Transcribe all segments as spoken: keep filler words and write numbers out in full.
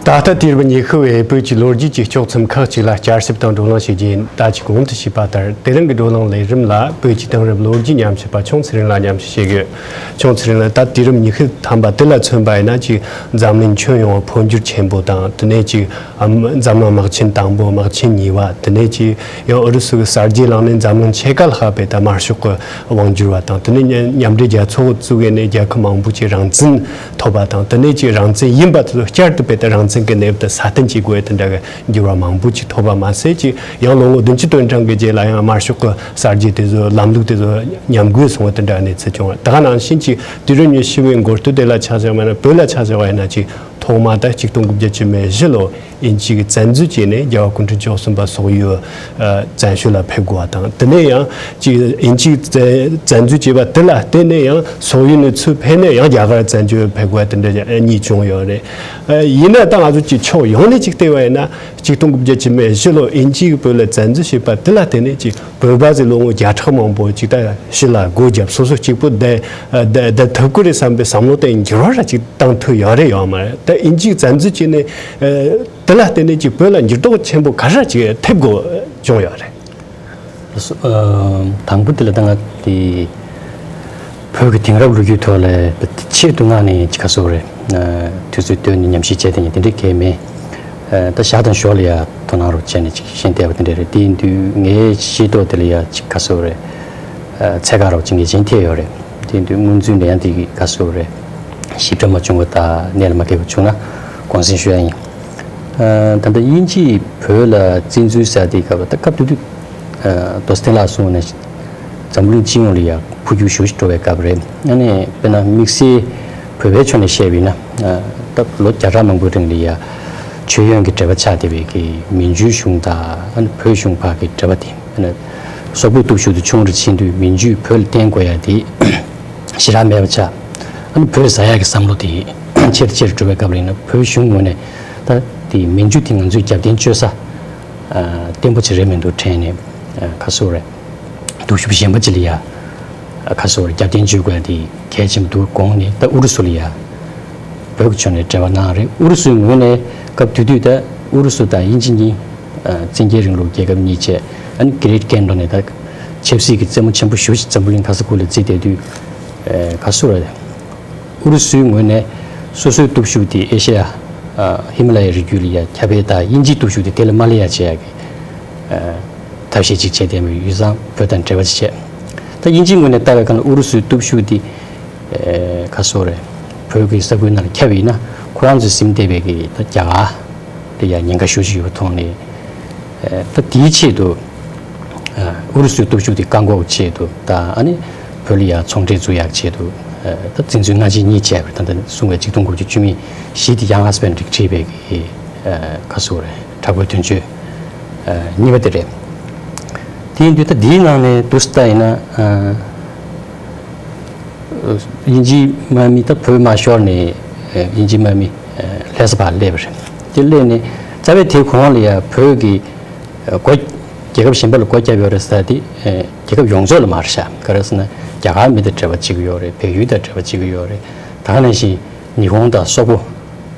ད་ལྟ་དུས་རབས་ཉི་ཤུ་བའི་བོད་ཀྱི་ལོ་རྒྱུས་ཀྱི་ལྕོགས་ཚོམས་ཁག་ཅིག་ལ་བསྐྱར་ཞིབ་དང་བགྲོ་གླེང་བྱེད་རྒྱུ་ཡིན། ད་ཅིག་གོང་དུ་ཞུས་པ་ལྟར། དེ་རིང་གི་བགྲོ་གླེང་ལས་རིམ་ལ་བོད་ཀྱི་དེང་རབས་ལོ་རྒྱུས་ཉམས་ཞིབ་པ་ཆུང་ཚེ་རིང་ལགས་མཉམ་ཞུགས་བྱེད་ཀྱི་ཡོད། ཆུང་ཚེ་རིང་ལགས། ད་དུས་རབས་ཉི་ཤུ་ཐམ་པ་དེ་ལ་མཚོན་པ་ཡིན་ན། ཅིག་འཛམ་གླིང་ཁྱོན་ཡོངས་འཕོ་འགྱུར་ཆེན་པོ་དང་། དེ་ནས་ཅིག་ཨམ་འཛམ་གླིང་དམག་ཆེན་དང་པོ། དམག་ཆེན་གཉིས་པ། དེ་ནས་ཅིག་ཡང་ཨུ་རུ་སུ་གི་གསར་བརྗེ་ལངས་ནས་འཛམ་གླིང་ཕྱེད་ཀ་ལྷག་པའི་ད་དམར་ཤོག་གི་དབང་བསྒྱུར་བ་དང་། དེ་ནས་མཉམ་འབྲེལ་རྒྱལ་ཚོགས་བཙུགས་ནས་རྒྱལ་ཁབ་མང་པོ་ཅིག་རང་བཙན་ཐོབ་པ་དང་། དེ་ནས་ཅིག་རང་བཙན་ཡིན་པ་དེ་ཚོ་བསྐྱར་དུ་དཔེ་ད་རང་བཙན་གྱི་གནས་བབ་དེ་སྲ་བརྟན་བྱེད་དགོས་དེ་འདྲ་གི་འགྱུར་བ་མང་པོ་ཅིག་ཐོབ་པ་མ་ཟད། ཅིག་ཡང་ལོ་ངོ་བདུན་ཅུ་དོན་གྲངས་ཀྱི་རྗེས་ལ་ཡང་དམར་ཤོག་གི་གསར་བརྗེ་དེ་ཚོ་ལམ་ལུགས་དེ་ཚོ་ཉམས་རྒུད་སོང་བ་དེ་འདྲ་གནས་ཚུལ་བྱུང་བ། ད་ག་ནང་བཞིན་ཅིག་དུས་རབས་ཉི་ཤུ་བའི་འགོ་སྟོད་དེ་ལ་ཆ་བཞག་པ་ཡིན་ན། བོད་ལ་ཆ་བཞག་པ་ཡིན་ན། ཅིག་ཐོག་མ་ད་ཆིག་སྟོང་དགུ་བརྒྱ་བཅུ་མེད་བཞི་ལོ་དབྱིན་ཇི་གི་བཙན་འཛུལ་བྱས་ནས་རྒྱལ་བ་སྐུ་ཕྲེང་བཅུ་གསུམ་པ་སོག་ཡུལ་ཨ་བཙན་བྱོལ་ལ་ཕེབས་དགོས་པ་དང་། དེ་ནས་ཡང་ཅིག་དབྱིན་ཇི་བཙན་བཙན་འཛུལ་བྱས་པ་དེ་ལ་བརྟེན་ནས་ཡང་སོག་ཡུལ་ནས་ཚུར་ཕེབས་ནས་ཡང་རྒྱ་གར་བཙན་བྱོལ་ཕེབས་དགོས་པ་དེ་འདྲ་གཉིས་བྱུང་ཡོད་རེད། ཨ་ཡིན་ན་ད་ང་ཚོ་ཅིག་ཕྱོགས་ཡོངས་ནས་ཅིག་བལྟས་པ་ཡིན་ན། ཆིག་སྟོང་དགུ་བརྒྱ་བཅུ་མེད་བཞི་ལོ་དབྱིན་ཇི་གིས་བོད་ལ་བཙན་འཛུལ་བྱས་པ་དེ་ལ་བརྟེན་ནས་ཅིག་བོད་པ་ཚོས་ལོ་ངོ་བརྒྱ་ཕྲག་མང་པོ་ཅིག་ད་ཕྱི་ལ་སྒོ་བརྒྱབ། སོ་སོ་གཅིག་པུ་བསྡད་བསྡད་བསྡད་ཐུབ་ཀྱི་རེད་བསམ་པའི་བསམ་བློ་དེ་འགྱུར་བ་ར་ཅིག་བཏང་ཐུབ་ཡོད་རེད་ཡོད་མ་རེད། ད་དབྱིན་ཇིས་བཙན་འཛུལ་བྱས་ནས་ཨ་དེ་ལ་བརྟེན་ནས་ཅིག་བོད་ལ་འགྱུར་ལྡོག་ཆེན་པོ་ག་རེ་ཅིག་ཐེབས་དགོས་བྱུང་ཡོད་རེད། ལགས་སོ། ཨ་དང་པོ་དེ་ལ་ད་ང་དེ་བོད་ཀྱི་དེང་རབས་ལོ་རྒྱུས་ཐོག་ལ་ཆེད་དུ་མངགས་ནས་ཅིག་ག་ཟེར་དགོས་རེད། ཨ་དུས་ཚོད་བཏོན་ནས་ཉམས་ཞིབ་བྱས་དེ་ནི་དེ་འདྲ་གང་ཡང་མེད། ཨ་ད་ཞར་དང་ཞོར་ལ་ཡ་དོ་སྣང་རོགས་བྱས་ནས་ཅིག་ཤེས་བསྡད་པ་དེ་འདྲ་རེད། དེ་ཡིན་དུས་ངའི་ཤེས་རྟོགས་དེ་ལ་ཡ་ཅིག་ག་ཟེར་དགོས་རེད། ཨ་ཚད་བཀག་རོགས་ཅིག་ངེས་ཅན་ཐེབས་ཡོད་རེད། དེ་ཡིན་དུས་སྔོན་ཚུད་ནས་ཡང་དེ་ག་ཟེར་དགོས་རེད། ཞིབ་ཕྲ་མ་བྱུང་བ་དང་གནད་ལ་མ་འཁེལ་བ་བྱུང་ན་དགོངས་སེལ་ཞུ་ཡ་ཡིན། ཨ་ད་ལྟ་དབྱིན་ཇིས་བོད་ལ་བཙན་འཛུལ་ཟེར་དེའི་སྐབས་ལ། ད་སྐབས་དེ་དུས་ཨ་རྡོ་རྗེ་བསྟན་ལགས་གསུངས་ནས་འཛམ་བུ་གླིང་སྤྱི་ཡོངས་ལ་ཡ་འཕོ་འགྱུར་ཞེ་པོ་ཞིག་འགྲོ་བའི་སྐབས་རེད། ཨ་ནི་དཔེར་ན་དམིགས་བསལ་བོད་པའི་ཕྱོགས་ནས་བཤད་པ་ཡིན་ན། ཨ་ད་ལོ་བརྒྱ་ཕྲག་མང་པོའི་རིང་ལ་ཡ་མཆོད་ཡོན་གྱི་འབྲེལ་བ་ཆགས་བསྡད་པའི་གི་མན་ཇུའི་གཞུང་དང་ཨ་ནི་བོད་གཞུང་བར་གྱི་འབྲེལ་བ་དེ། ཨ་ནི་སོག་པོའི་སྟོབས་ཤུགས་དེ་ཆུང་རུ་ཕྱིན་དུས་མན་ཇུས་བོད་ལ་བརྟེན་དགོས་ཡ་དེ་ཞེ་དྲག་མེད་པ་ཆགས། ཨ་ནི་བོད་ཟ་ཡག་གི་བསམ་བློ་དེ་ཆེ་རུ་ཆེ་རུ་འགྲོ་བའི་སྐབས་ལ་ཡིན་ན། བོད་གཞུང་ངོས་ནས་ད་དེ་མན་ཇུ་དེ་ང་ཚོས་རྒྱབ་རྟེན་བཅོལ་ས་ཨ་བརྟན་པོ་ཅིག་རེད་མི་འདུག་དྲན་ནས། ཨ་ག་ཟེར་དགོས་རེད། སྟོབས་ཤུགས་གཞན་པ་ཅིག་ལ་ཡ་ཨ་ག་ཟེར་དགོས་རེད། རྒྱབ་རྟེན་བཅོལ་དགོས་ཡ་དེ་གལ་ཆེན་པོ་འདུག་དགོངས་ནས། ད་ཨུ་རུ་སུ་ལ་ཡ་བོད་ཀྱི་ཕྱོགས་ནས་འབྲེལ་བ་གནང་རེད། ཨུ་རུ་སུའི་ངོས་ནས་སྐབས་དེ་དུས་ད་ཨུ་རུ་སུ་དང་དབྱིན་ཇི་གཉིས་ཨ་བཙན་རྒྱལ་རིང་ལུགས་རྒྱལ་ཁབ་གཉིས་བཅས། ཨ་ནི་གྷི་རེཊ་ཀེ་ནོ་ནས་ད་ཆབ་སྲིད་ཀྱི་རྩེད་མོ་ཆེན་པོ་ཞེ་པོ་ཅིག་འཛམ་བུ་གླིང་ག་ས་ག་ལ་རྩེ་བསྡད་དུས། ཨ་ག་ཟེར་དགོས་རེད། ཨུ་རུ་སུའི་ངོས་ནས་སོ་སོའི་སྟོབས་ཤུགས་དེ་ཨེ་ཤེ་ཡ་ཨ་ཧི་མ་ལ་ཡའི་རི་རྒྱུད་ལ་ཡ་ཁྱབ་པ་དང་། དབྱིན་ཇིའི་སྟོབས་ཤུགས་དེ་དེ་ལ་མ་སླེབས་ཡ་བྱེད་ཡ་གི་ཨ་ཐབས་ཤེས་ཅིག་བྱས་བསྡད་པ་ཡོད་ཙང་། བོད་དང་འབྲེལ་བ་ཅིག་བྱས། ད་དབྱིན་ཇིའི་ངོས་ནས་ལྟ་བའི་སྒང་ལ་ཨུ་རུ་སུའི་སྟོབས་ཤུགས་དེ་ཨ་ག་ཟེར་དགོས་རེད། བོད་ཀྱི་ས་ཁུལ་ནང་ལ་ཁྱབ་པ་ཡིན་ན། ཁོ་རང་ཚོས་ཟིན་བསྡད་པའི་གི་ད་རྒྱ་གར་དེ་ཡ་ཉེན་ཁ་ཤུགས་ཆེ་ཡོད་པ་མཐོང་ནས། ཨ་ད་དེའི་ཆེད་དུ་ཨ་ཨུ་རུ་སུའི་སྟོབས་ཤུགས་དེ་བཀག་འགོག་ཆེད་དུ་དང་། ཨ་ནི་བོད་ལ་ཡ་ཚོང་འབྲེལ་འཛུགས་ཡག་ཆེད་དུ་ཨ་ད་བཙན་འཛུལ་སྔ་རྗེས་གཉིས་བྱས་པ་རེད། ད་ལྟ་གསུངས་པའི་ཆིག་སྟོང་དགུ་བརྒྱ་བཅུ་མེད་བཞི་དེ་ཡང་ཧ་སི་བན་རིག་བྲིས་པའི་གི་ཨ་ག་ཟེར་དགོས་རེད། དྲག་པོའི་དོན་གཅོད་ཨ་གཉིས་པ་དེ་རེད། དེ་ཡིན་དུས་ད་དེའི་ནང་ནས་འདུག་སེ་ལྟ་ཡིན་ན། ཨ་དབྱིན་ཇིའི་དམག་མི་ད་བོད་མ་ཤོར་ནས་ཨ་དབྱིན་ཇིའི་དམག་མི་ཨ་ལྷ་ས་བར་སླེབས་པ་རེད། དེ་སླེབས་ནས་རྩ་བའི་དེའི་གོང་ལ་ཡ་བོད་ཀྱི་ཨ་སྒོ་རྒྱལ་ཁབ་གཞན་པ་ལ་སྒོ་བརྒྱབ་ཡོད་རེད་ཟེར་དེ། ཨ་རྒྱལ་ཁབ་ཡོངས་རྫོགས་ལ་མ་རེད་ཤག་ག་རེ་ཟེར་ན། རྒྱ་གར་མི་དང་འབྲེལ་བ་བྱེད་ཀྱི་ཡོད་རེད། བལ་ཡུལ་དང་འབྲེལ་བ་བྱེད་ཀྱི་ཡོད་རེད། ད་ག་ནང་བཞིན་ཉི་ཧོང་དང་སོག་པོ་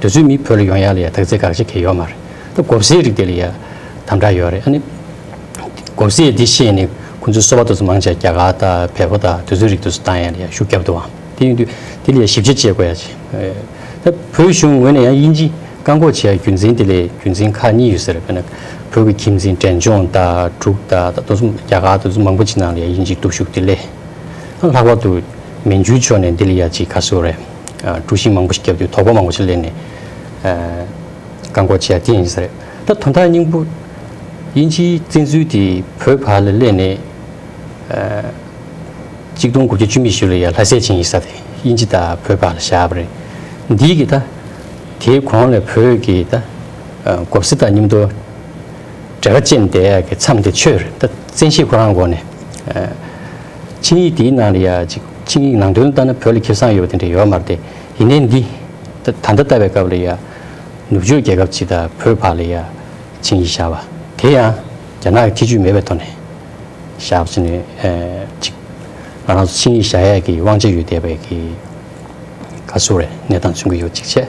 དེ་ཚོའི་མི་བོད་ལ་ཡོང་ཡག་ལ་ཡ་དག་ཚད་དགག་བྱ་གང་ཡང་ཡོད་མ་རེད། ད་མགོ་སེར་རིགས་དེ་ལ་ཡ་དམ་དྲག་ཡོད་རེད། ཨ་ནི་མགོ་སེར་འདི་ཤེས་ནས་ཁོ་ཚོའི་སོ་པ་དེ་ཚོ་མང་ཆེ་རྒྱ་གར་དང་བལ་པོ་དང་དེ་ཚོའི་རིགས་དེ་ཚོ་བཏང་ཡ་ལ་ཡ་ཤུགས་རྒྱབ་འདུག་ཨང་། དེ་ཡིན་དུས་དེ་ལ་ཡ་ཞིབ་དཔྱད་བྱེད་དགོས་ཡ་ཅིག་ད་བོད་གཞུང་ངོས་ནས་ཡང་དབྱིན་ཇི་བཀག་འགོག་བྱེད་ཡ་རྒྱུ་མཚན་དེ་ལ་རྒྱུ་མཚན་ཁག་གཉིས་ཡོད་ས་རེད། དཔེར་ན་བོད་ཀྱི་ཁྱིམ་མཚེས་འབྲས་ལྗོངས་དང་འབྲུག་དང་། ད་དེ་ཚོ་རྒྱ་གར་དེ་ཚོ་མང་པོ་ཅིག་ནང་ལ་ཡ་དབྱིན་ཇིའི་སྟོབས་ཤུགས་དེ་སླེབས། ལྷག་པར་དུ་མན་ཇུའི་ཕྱོགས་ནས་འདི་ལ་ཡ་ཅིག་ག་ཟེར་དགོས་རེད། ཨ་དཀྲུག་ཤིང་མང་པོ་ཞིག་བརྒྱབ་དུས་དོགས་པ་མང་པོ་ཞིག་སླེབས་ནས་ཨ་བཀག་འགོག་བྱས་ཡ་དེ་ཡིན་ས་རེད། ད་དོན་དག་སྙིང་པོ་དབྱིན་ཇིའི་བཙན་འཛུལ་དེ་བོད་བར་ལ་སླེབས་ནས་ཨ་ཆིག་སྟོང་དགུ་བརྒྱ་བཅུ་མེད་བཞི་ལོ་ཡ་ལྷ་སའི་ཆིངས་ཡིག་ཟེར་དེ་དབྱིན་ཇི་དང་བོད་བར་ལ་བཞག་པ་རེད། འདིའི་གི་ད་དེའི་གོང་ལ་བོད་ཀྱི་ད་ཨ་མགོ་སེར་དང་མཉམ་དུ་འབྲེལ་བ་བཅད་བསྡད་ཡ་གི་མཚམས་དེ་ཆོད་རེད། ད་བཙན་ཤེད་ཁོ་རང་སྒོ་ནས་ཨ་ཆིངས་ཡིག་དེའི་ནང་ལ་ཡ་ཅིག་ཆིངས་ཡིག་ནང་དོན་ལྟར་ན་བོད་ལ་ཁེ་བཟང་ཡོད་པ་དེ་འདྲ་ཡོད་མ་རེད་དེ། ཡིན་ནའི་འདི་ད་ད་ལྟ་ལྟ་བའི་སྐབས་ལ་ཡ་ནུབ་ཕྱོགས་རྒྱལ་ཁབ་ཅིག་དང་བོད་བར་ལ་ཡ་ཆིངས་ཡིག་བཞག་པ་དེ་ཡང་རྒྱ་ནག་གི་ཐེ་བྱུས་མེད་པའི་ཐོག་ནས་བཞག་པ་ཅིག་ནས་ཨ་ཅིག་ང་རང་ཚོ་ཆིངས་ཡིག་བཞག་ཡ་གི་དབང་ཆ་ཡོད་བསྡད་པའི་གི་ག་ཟེར་དགོས་རེད། གནས་སྟངས་མཚོན་གྱི་ཡོད་ཅིག་བྱས།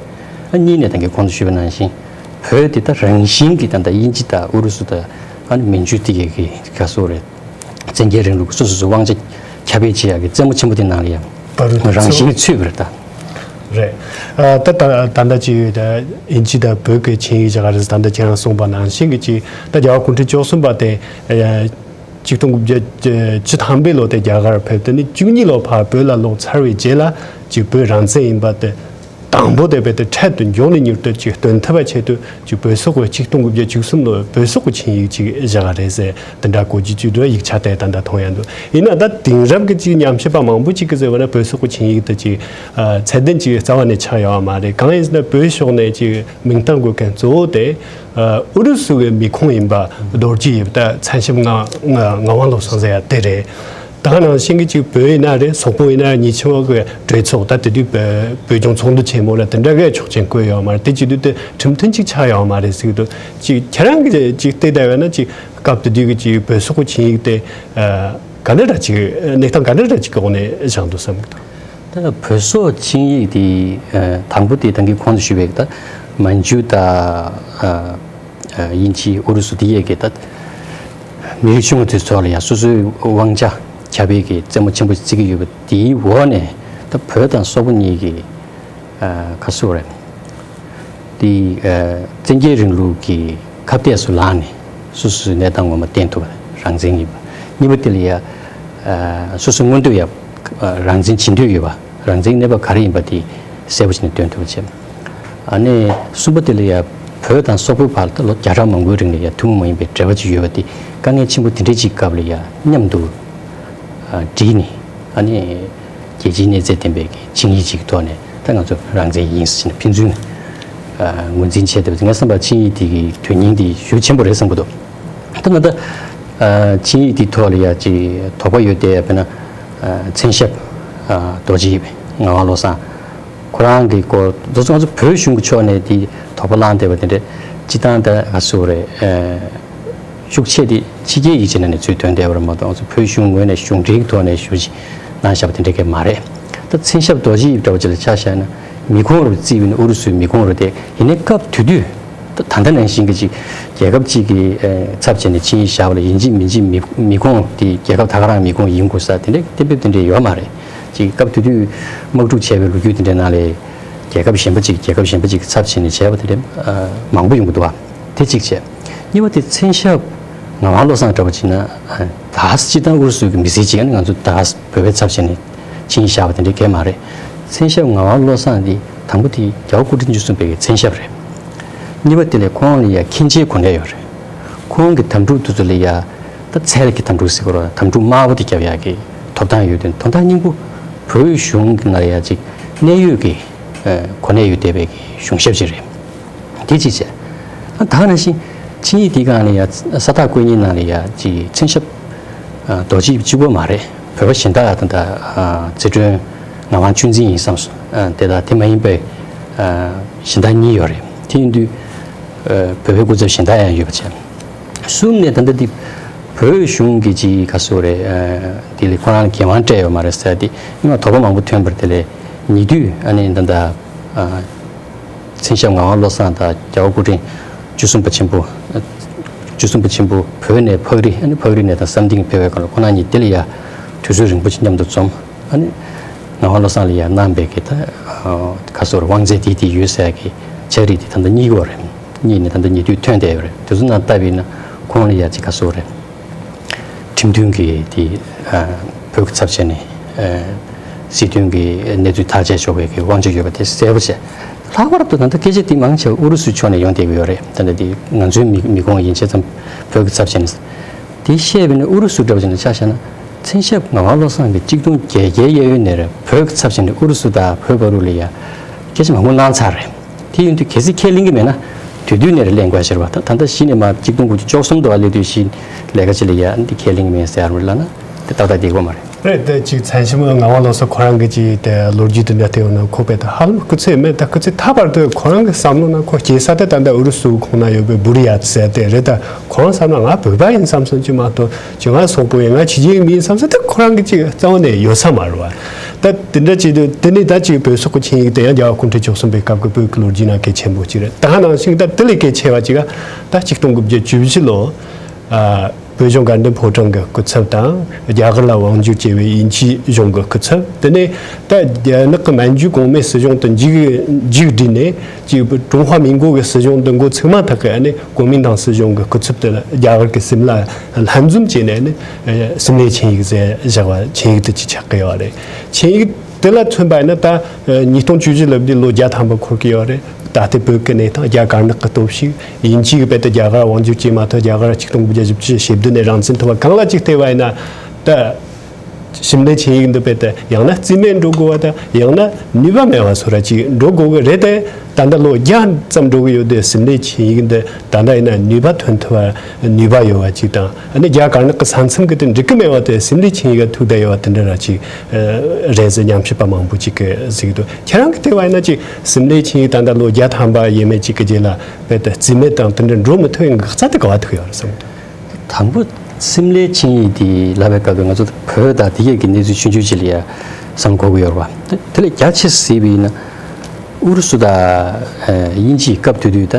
ཨ་གཉིས་ནས་ད་གིན་གོང་དུ་ཞུས་པ་ནང་བཞིན་ བོད་དེ་ད་རང་བཞིན་གྱིས་ད་ལྟ་དབྱིན་ཇི་དང་ཨུ་རུ་སུ་དང་ཨ་ནི་མན་ཇུ་དེ་གའི་གི་ག་སོ་རེད། བཙན་རྒྱལ་རིང་ལུགས་སོ་སོ་སོ་དབང་ཆ་ཁྱབ་སྤེལ་བྱེད་ཡག་གི་རྩེད་མོ་ཆེན་པོ་དེ་ནང་ལ་ཡང་བར་རང་བཞིན་གྱིས་ཚུད་པ་རེད་ད། རེད། ཨ་ད་ད་ད་ལྟ་ཅིག་ད་དབྱིན་ཇི་དང་བོད་ཀྱི་ཆིངས་ཡིག་ཅིག་ག་རེ་ཟེར་ད་ལྟ་ཁྱེད་རང་གསུངས་པ་ནང་བཞིན་གྱི་ཅིག་ད་རྒྱལ་བ་སྐུ་ཕྲེང་བཅུ་གསུམ་པ་དེ་ཨ་ཆིག་སྟོང་དགུ་བརྒྱ་བཅུ་ཐམ་པའི་ལོ་དེ་རྒྱ་གར་ཕེབས་ཏེ་ནི་བཅུ་གཉིས་ལོ་ཕར་བོད་ལ་ལོག་ཚར་བའི་རྗེས་ལ་ཅིག་བོད་རང་བཙན་ཡིན་པ་དེ། དང་པོ་དེ་བས་དེ་འཕྲལ་དུ་མགྱོགས་ནས་མྱུར་དུ་ཅིག་སྟོན་ཐུབ་པ་ཆེད་དུ་ཅིག་བོད་སོག་གི་ཆིག་སྟོང་དགུ་བརྒྱ་བཅུ་གསུམ་ལོའི་བོད་སོག་གི་ཆིངས་ཡིག་ཅིག་བཞག་རེད་ཟེར་དེ་འདྲ་གོ་རྒྱུ་ཅིག་འདུག་ཡིག་ཆ་དེ་ད་ལྟ་མཐོང་ཡ་འདུག་ཡིན་ན་ད་དེང་རབས་ཀྱི་ཅིག་ཉམས་ཞིབ་པ་མང་པོ་ཅིག་གིས་ཟེར་བ་ན་བོད་སོག་གི་ཆིངས་ཡིག་དེ་ཅིག་ཚད་ལྡན་ཅིག་རྩ་བ་ནས་ཆགས་ཡོད་མ་རེད། གང་ཡིན་ཟེར་ན་བོད་ཕྱོགས་ནས་ཅིག་མིང་བཏགས་དགོས་མཁན་གཙོ་བོ་དེ་ཨུ་རུ་སུ་གི་མི་ཁོངས་ཡིན་པ་རྡོ་རྗེ་ཡིན་པ་ད་མཚན་ཞབས་ངག་ངག་དབང་བློ་བཟང་ཟེར་ཡ་དེ་རེད། ད་ག་ནང་བཞིན་གྱི་ཅིག་བོད་ཡིན་ན་རེད། སོག་པོ་ཡིན་ན་རེད། ཉེ་ཆར་བ་གི་གྲོས་ཚོགས་ད་དེ་དུས་བོད་བོད་ལྗོངས་ཚོགས་འདུ་ཆེན་མོ་ལ་དེ་འདྲ་གི་ཆོག་མཆན་བཀོད་ཡོད་མ་རེད། དེ་བྱེད་དུས་དེ་ཁྲིམས་མཐུན་ཅིག་ཆགས་ཡོད་མ་རེད་ཟེར་གྱི་འདུག་ཅིག་ཁྱེད་རང་གི་ཅིག་བལྟས་བསྡད་ཡོད་ན་ཅིག་སྐབས་དེ་དུས་ཀྱི་ཅིག་བོད་སོག་པོ་ཆིངས་ཡིག་དེ་ག་འདྲ་འདྲ་ཅིག་གནས་སྟངས་ག་འདྲ་འདྲ་ཅིག་གི་འོག་ནས་བཞག་འདུག་བསམ་གྱི་འདུག་ད་བོད་སོག་ཆིངས་ཡིག་དེ་དང་པོ་དེ་ད་གིན་གོང་དུ་ཞུས་པའི་ད་མན་ཇུ་དང་དབྱིན་ཇི་ཨུ་རུ་སུ་དེ་ཡས་ཀྱི་ད་མི་རིགས་ཆུང་ངུ་དེ་ཚོ་ལ་ཡང་སོ་སོའི་དབང་ཆ་ཁྱབ་སྤེལ་གྱི་རྩེད་མོ་ཆེན་པོ་བརྩི་གི་ཡོད་པ་དེའི་འོག་ནས་ད་བོད་དང་སོག་པོ་གཉིས་ཀྱི་ཁ་སུ་རེད། དེ་བཙན་རྒྱལ་རིང་ལུགས་ཀྱི་ཁ་གཏད་སུ་ལངས་ནས་སོ་སོའི་གནས་སྟངས་ངོ་མ་བསྟན་ཐུབ་པ་རང་བཙན་ཡིན་པ། གཉིས་པ་དེ་ལ་ཡང་སོ་སོ་མངོན་འདོད་ཡང་རང་བཙན་བྱེད་འདོད་ཡོད་པ་རང་བཙན་གནས་བབ་ག་རེ་ཡིན་པ་དེ་གསལ་པོ་བྱས་ནས་སྟོན་ཐུབ་པ་བྱས། ཨ་ནི་གསུམ་པ་དེ་ལ་ཡང་བོད་དང་སོག་པོའི་བར་ལ་ལོ་བརྒྱ་ཕྲག་མང་པོའི་རིང་ལ་ཡང་ཐུན་མོང་མ་ཡིན་པའི་འབྲེལ་བ་ཅིག་ཡོད་པ་དེ་དཀའ་ངལ་ཆེན་པོ་དེ་འདྲའི་ཅིག་སྐབས་ལ་ཡང་མཉམ་དུ་བསྒྲིལ་ནས་ཨ་ནི་རྒྱལ་སྤྱིའི་གནས་ཚད་ལྡན་པའི་ཆིངས་ཡིག་ཅིག་ཐོག་ནས་ད་ང་ཚོ་རང་བཙན་ཡིན་ཟེར་ནས་ཕན་ཚུན་ངོས་འཛིན་བྱས་ཏེ་ངས་བསམ་པར་ཆིངས་ཡིག་དེ་གི་དོན་སྙིང་དེ་ཞེ་པོ་ཆེན་པོ་རེད་བསམ་གྱི་འདུག་ད་ང་ད་ཆིངས་ཡིག་དེའི་ཐོག་ལ་ཡང་ཅིག་དོགས་པ་ཡོད་དེ་དཔེར་ན་མཚན་ཞབས་རྡོ་རྗེ་ཡིབ་ངག་དབང་བློ་བཟང་ཁོ་རང་གི་སྐོར་དེ་ཚོ་ང་ཚོ་བོད་གཞུང་གི་ཕྱོགས་ནས་དེ་དོགས་པ་བསླངས་བསྡད་པ་དེ་འདྲ་སྤྱིར་བཏང་ད་ག་ཟེར་དགོས་རེད། ཤུགས་ཆེ་དེ་ཕྱི་རྒྱལ་ཡིག་ཆ་ནང་ནས་ཚུར་ཐོན་བསྡད་པ་རེད་མ་གཏོགས་ང་ཚོ་བོད་གཞུང་ངོས་ནས་གཞུང་འབྲེལ་གྱི་ཐོག་ནས་ཞུ་ཅིག་གནང་བཞག་པ་དེ་འདྲ་གང་ཡང་མ་རེད། ད་མཚན་ཞབས་རྡོ་རྗེ་ཡིབ་འདྲ་བོ་ཅིག་ལ་ཆ་བཞག་ན་མི་ཁོངས་རུ་བརྩིས་པ་ཡིན་ན་ཨུ་རུ་སུའི་མི་ཁོངས་རུ་དེ་ཡིན་ནའི་སྐབས་དེ་དུས་ད་ད་ལྟ་ནང་བཞིན་གྱི་ཅིག་རྒྱལ་ཁབ་ཅིག་གི་ཚབ་བྱས་ནས་ཆིངས་ཡིག་བཞག་པ་ལ་ཡིན་གཅིག་མིན་གཅིག་མི་མི་ཁོངས་དེ་རྒྱལ་ཁབ་ད་ག་རང་མི་ཁོངས་ཡིན་དགོས་ས་དེ་འདྲ་གཏན་འབེབས་དེ་འདྲ་ཡོད་མ་རེད། ཅིག་སྐབས་དེ་དུས་དམག་འཁྲུག་བྱས་པའི་ལོ་རྒྱུས་དེ་འདྲའི་ནང་ལ་རྒྱལ་ཁབ་གཞན་པ་ཅིག་རྒྱལ་ཁབ་གཞན་པ་ཅིག་གི་ཚབ་བྱས་ནས་བྱས་པ་དེ་འདྲ་མང་པོ་ཡོང་གི་འདུག་བ། དེ་གཅིག་བྱས། གཉིས་པ་དེ་མཚན་ཞབས་ངག་དབང་བློ་བཟང་འདྲ་བོ་བྱས་ན་ད་སྤྱིར་བཏང་ཨུ་རུ་སུ་གི་མི་སེར་ཅིག་ཨ་ནི་ང་ཚོ་ད་བོད་པའི་ཚབ་བྱས་ནས་ཆིངས་ཡིག་བཞག་པ་དེ་འདྲ་གང་ཡང་མ་རེད། མཚན་ཞབས་ངག་དབང་བློ་བཟང་འདི་དང་པོ་དེ་རྒྱལ་བ་སྐུ་ཕྲེང་བཅུ་གསུམ་པའི་གི་མཚན་ཞབས་རེད། གཉིས་པ་དེ་ལས་ཁོང་ལ་ཡ་མཁན་ཆེན་གོ་གནས་ཡོད་རེད། ཁོང་གི་དམ་ཕྲུག་དེ་ཚོ་ལ་ཡ་ད་ཚལ་གྱི་དམ་ཕྲུག་ཟེར་དགོས་རེད། དམ་ཕྲུག་དམར་པོ་དེ་རྒྱབ་ཡག་གི་ཐོབ་ཐང་ཡོད་དུས་དོན་དག་སྙིང་པོ་བོད་གཞུང་གི་ནང་ལ་ཡ་ཅིག་གནད་ཡོད་ཀྱི་གོ་གནས་ཡོད་བསྡད་པའི་གི་གཞུང་ཞབས་ཅིག་རེད། དེ་གཅིག་བྱས། ཨ་ད་ག་ནང་བཞིན་ཆིངས་ཡིག་དེའི་སྒང་ལ་ཡ་ས་རྟགས་བཀོད་མཁན་ནང་ལ་ཡ་ཅིག་མཚན་ཞབས་རྡོ་རྗེ་གཅིག་པོ་མ་རེད། བོད་པ་གཞན་དག་ད་ལྟ་རྩེ་སྒྲོན་ངག་དབང་ཆོས་འཛིན་ཡིན་བསམ་སོང་། དེ་དང་དེ་མ་ཡིན་པའི་གཞན་དག་གཉིས་ཡོད་རེད། དེ་ཡིན་དུས་བོད་པའི་སྐུ་ཚབ་གཞན་དག་ཡང་ཡོད་པ་བྱས། གསུམ་ནས་ད་ལྟ་འདི་བོད་གཞུང་གི་ཅིག་ག་ཟེར་དགོས་རེད། དེ་ལས་ཁོ་རང་ལ་འགན་དབང་སྤྲད་ཡོད་མ་རེད་ཟེར་ཏེ་སྔོན་མ་དོགས་པ་མང་པོ་ཐོན་པར་དེ་ལས་ཉེ་དུས་ཨ་ནི་ད་ལྟ་མཚན་ཞབས་ངག་དབང་བློ་བཟང་དང་རྒྱལ་བ་སྐུ་ཕྲེང་བཅུ་གསུམ་པ་ཆེན་པོ། བཅུ་གསུམ་པ་ཆེན་པོ་བོད་ནས་ཕག་རི་ཨ་ནི་ཕག་རི་ནས་དང་བསམ་གཏིང་ཕེབས་པའི་སྐབས་ལ་ཁོང་རྣམ་གཉིས་དེ་ལ་ཡ་དུས་ཚོད་རིང་པོ་ཅིག་མཉམ་དུ་འཛོམས། ཨ་ནི་ངག་དབང་བློ་བཟང་ལ་ཡ་གནང་པའི་གི་ད་ག་ཟེར་དགོས་རེད། དབང་ཚད་དེ་དེ་ཡོད་ཟེར་གི་ཕྱག་བྲིས་དེ་ད་ལྟ་གཉིས་ཀྱི་ཡོད་རེད། གཉིས་ནས་ད་ལྟ་ཉེ་དུས་ཐོན་བསྡད་ཡོད་རེད། དེ་ཚོ་ནང་ལྟ་བས་ན་ཁོང་ལ་ཡ་ཅིག་ག་ཟེར་དགོས་རེད། ཁྲིམས་མཐུན་གྱི་དེ་བོད་ཀྱི་ཚབ་བྱས་ནས་སྲིད་དོན་གྱི་གནས་ཚུལ་ཐག་བཅད་ཆོག་པའི་གི་དབང་ཆ་ཡོད་པ་དེ་གསལ་པོ་བྱས། ལྷག་པར་དུ་ད་ལྟ་སྐད་ཆ་དེ་མང་ཆེ་བ་ཨུ་རུ་སུའི་ཕྱོགས་ནས་ཡོང་བསྡད་ཀྱི་ཡོད་རེད། ད་ལྟ་དེ་ང་ཚོའི་མི་མི་ཁོངས་ཡན་ཆད་ཙམ་བོད་ཀྱི་ཚབ་བྱས་ནས་དེ་བཤད་པས་ན་ཨུ་རུ་སུ་འདྲ་བ་ཅིག་ནས་ཆ་བཞག་ན་མཚན་ཞབས་ངག་དབང་བློ་བཟང་གིས་གཅིག་སྟོང་བརྒྱད་བརྒྱའི་གཡས་གཡོན་ནས་བོད་ཀྱི་ཚབ་བྱས་ནས་ཨུ་རུ་སུ་དང་བོད་བར་དུ་ལ་ཡ་སྐད་ཆ་མང་པོ་གནང་ཚར་རེད། དེ་ཡིན་དུས་གལ་སྲིད་ཁས་ལེན་གྱི་མེད་ན་དུས་དུས་ནས་རེ་ལེན་དགོས་ཤེས་རེད་བ། ད་ད་ལྟ་གཞི་ནས་མ་གཅིག་སྟོང་དགུ་བརྒྱ་བཅུ་གསུམ་དུ་ཨ་ལེ་དུས་གཞི་ལས་ཀ་ཅིག་ལ་ཡ་འདི་ཁས་ལེན་གྱི་མེད་ཟེར་རུ་ལ་ན་དེ་ཏག་ཏག་བསྡད་དགོས་མ་རེད། རེད། དེ་ཅིག་མཚན་ཞབས་ངག་དབང་བློ་བཟང་ཁོ་རང་གི་ཅིག་དེ་ལོ་རྒྱུས་དེ་འདྲ་དེ་ཡོང་ན་ཁོ་དཔེ་ད་ཧ་ལམ་སྐུ་ཚེ་མེད། ད་སྐུ་ཚེ་ཐར་བར་དུ་ཁོ་རང་གི་བསམ་བློ་ན་ཁོ་སྐྱེས་ས་དེ་ད་ལྟ་ཨུ་རུ་སུ་ཁོངས་ན་ཡོད་པའི་བུ་རི་ཡ་ཟེར་དེ་རེད། ད་ཁོ་རང་བསམ་ན་ང་བོད་པ་ཡིན་བསམ་བསམ་གྱི་མ་གཏོགས་ཅིག་ང་སོག་པོ་ཡིན་ང་ཕྱི་རྒྱལ་གྱི་མི་ཡིན་བསམ་ས་དེ་ཁོ་རང་གི་ཅིག་རྩ་བ་ནས་ཡོད་ས་མ་རེད་བ། ད་དེ་འདྲ་བྱས་དུས་དེ་ནས་ད་ཅིག་བོད་སོག་གི་ཆིངས་ཡིག་དེ་ཡང་རྒྱལ་བ་སྐུ་ཕྲེང་བཅུ་གསུམ་པའི་སྐབས་ཀྱི་བོད་ཀྱི་ལོ་རྒྱུས་ནང་གལ་ཆེན་པོ་ཅིག་རེད། ད་ག་ནང་བཞིན་ད་དེ་ལས་གལ་ཆེ་བ་ཅིག་ད་ཆིག་སྟོང་དགུ་བརྒྱ་བཅུ་བཞི་ལོ། ཨ། བོད་གཞུང་དགའ་ལྡན་ཕོ་བྲང་གི་སྐུ་ཚབ་དང་རྒྱ་གར་ལ་དབང་བསྒྱུར་བྱས་པའི་དབྱིན་ཇིའི་གཞུང་གི་སྐུ་ཚབ། དེ་ནས་ད་རྒྱ་ནག་གི་མན་ཇུའི་གོང་མའི་སྲིད་གཞུང་དུ་མཇུག་མཇུག་བསྒྲིལ་ནས་ཅིག་ཀྲུང་ཧྭ་མིན་གོ་གི་སྲིད་གཞུང་དུ་འགོ་ཚུགས་མ་ཐག་གི་ཨ་ནི་གོ་མིན་ཏང་སྲིད་གཞུང་གི་སྐུ་ཚབ་དེ་ལ་རྒྱ་གར་གྱི་སིམ་ལ་ལྷན་འཛོམས་བྱས་ནས་ཨ་ནི་སིམ་ལའི་ཆིངས་ཡིག་ཟེར་བཞག་པ་ཆིངས་ཡིག་དེ་ཅིག་ཆགས་ཀྱི་ཡོད་རེད། ཆིངས་ཡིག་དེ་ལ་མཚོན་པ་ཡིན་ན་ད་ཉིས་སྟོང་བཅུ་བཞི་ལབ་དུས་ལོ་བརྒྱ་ཐམ་པ་འཁོར་གྱི་ཡོད་རེད། ད་ལྟའི་བོད་ཀྱི་གནས་སྟངས་རྒྱ་དཀར་ནག་གི་སྟོབས་ཤུགས་དབྱིན་ཇི་གི་དཔེ་དེ་རྒྱ་གར་དབང་བསྒྱུར་བྱས་མ་ཐག་རྒྱ་གར་ཆིག་སྟོང་དགུ་བརྒྱ་བཞི་བཅུ་ཞེ་བདུན་ནས་རང་བཙན་ཐོབ་པ་གང་ལ་ཅིག་བལྟས་པ་ཡིན་ན་ད། ཞིམ་ལའི་ཆིངས་ཡིག་འདི་དཔེ་དེ་ཡང་ན་རྩིས་མེད་འགྲོ་དགོས་པ་དང་ཡང་ན་ནུས་པ་མེད་པ་བཟོ་འདྲ་ཅིག་འགྲོ་དགོས་ཀྱི་རེད་དེ། ད་ལྟ་ལོ་བརྒྱ་ཙམ་འགྲོ་གི་ཡོད་དེ་ཞིམ་ལའི་ཆིངས་ཡིག་འདི་ད་ལྟ་ཡིན་ན་ནུས་པ་ཐོན་ཐུབ་པ་ནུས་པ་ཡོད་པ་ཅིག་དང་ཨ་ནི་རྒྱ་དཀར་ནག་གི་ས་མཚམས་ཀྱི་དེ་འགྲིག་གི་མེད་པ་དེ་ཞིམ་ལའི་ཆིངས་ཡིག་ག་ཐུག་བསྡད་ཡོད་པ་དེ་འདྲ་ར་ཅིག་རེད་ཟེར་ཉམས་ཞིབ་པ་མང་པོ་ཅིག་གིས་གཟིགས་འདུག་ཁྱེད་རང་གིས་བལྟས་པ་ཡིན་ན་ཅིག་ཞིམ་ལའི་ཆིངས་ཡིག་ད་ལྟ་ལོ་བརྒྱ་ཐམ་པ་ཡས་མས་ཅིག་གི་རྗེས་ལ་དཔེ་དེ་རྩིས་མེད་དང་དེ་འདྲ་འགྲོ་མི་ཐུབ་པའི་འགག་རྩ་དེ་ག་བ་ཐུག་ཡོད་རེད་བསམ་གི་འདུག་དང་པོ་ཞིམ་ལའི་ཆིངས་ཡིག་དེ་ལབ་པའི་སྐབས་དུ་ང་ཚོ་བོད་དང་དེ་གའི་གི་གནས་ཚུལ་ཆུང་ཆུང་ཅིག་ལ་ཡ་བསམ་དགོས་ཀྱི་ཡོད་རེད་བ། དེ་དེ་ལས་རྒྱ་ཆེ་ཟེར་བ་ཡིན་ན་ཨུ་རུ་སུ་དང་དབྱིན་ཇིའི་སྐབས་དེ་དུས་ད་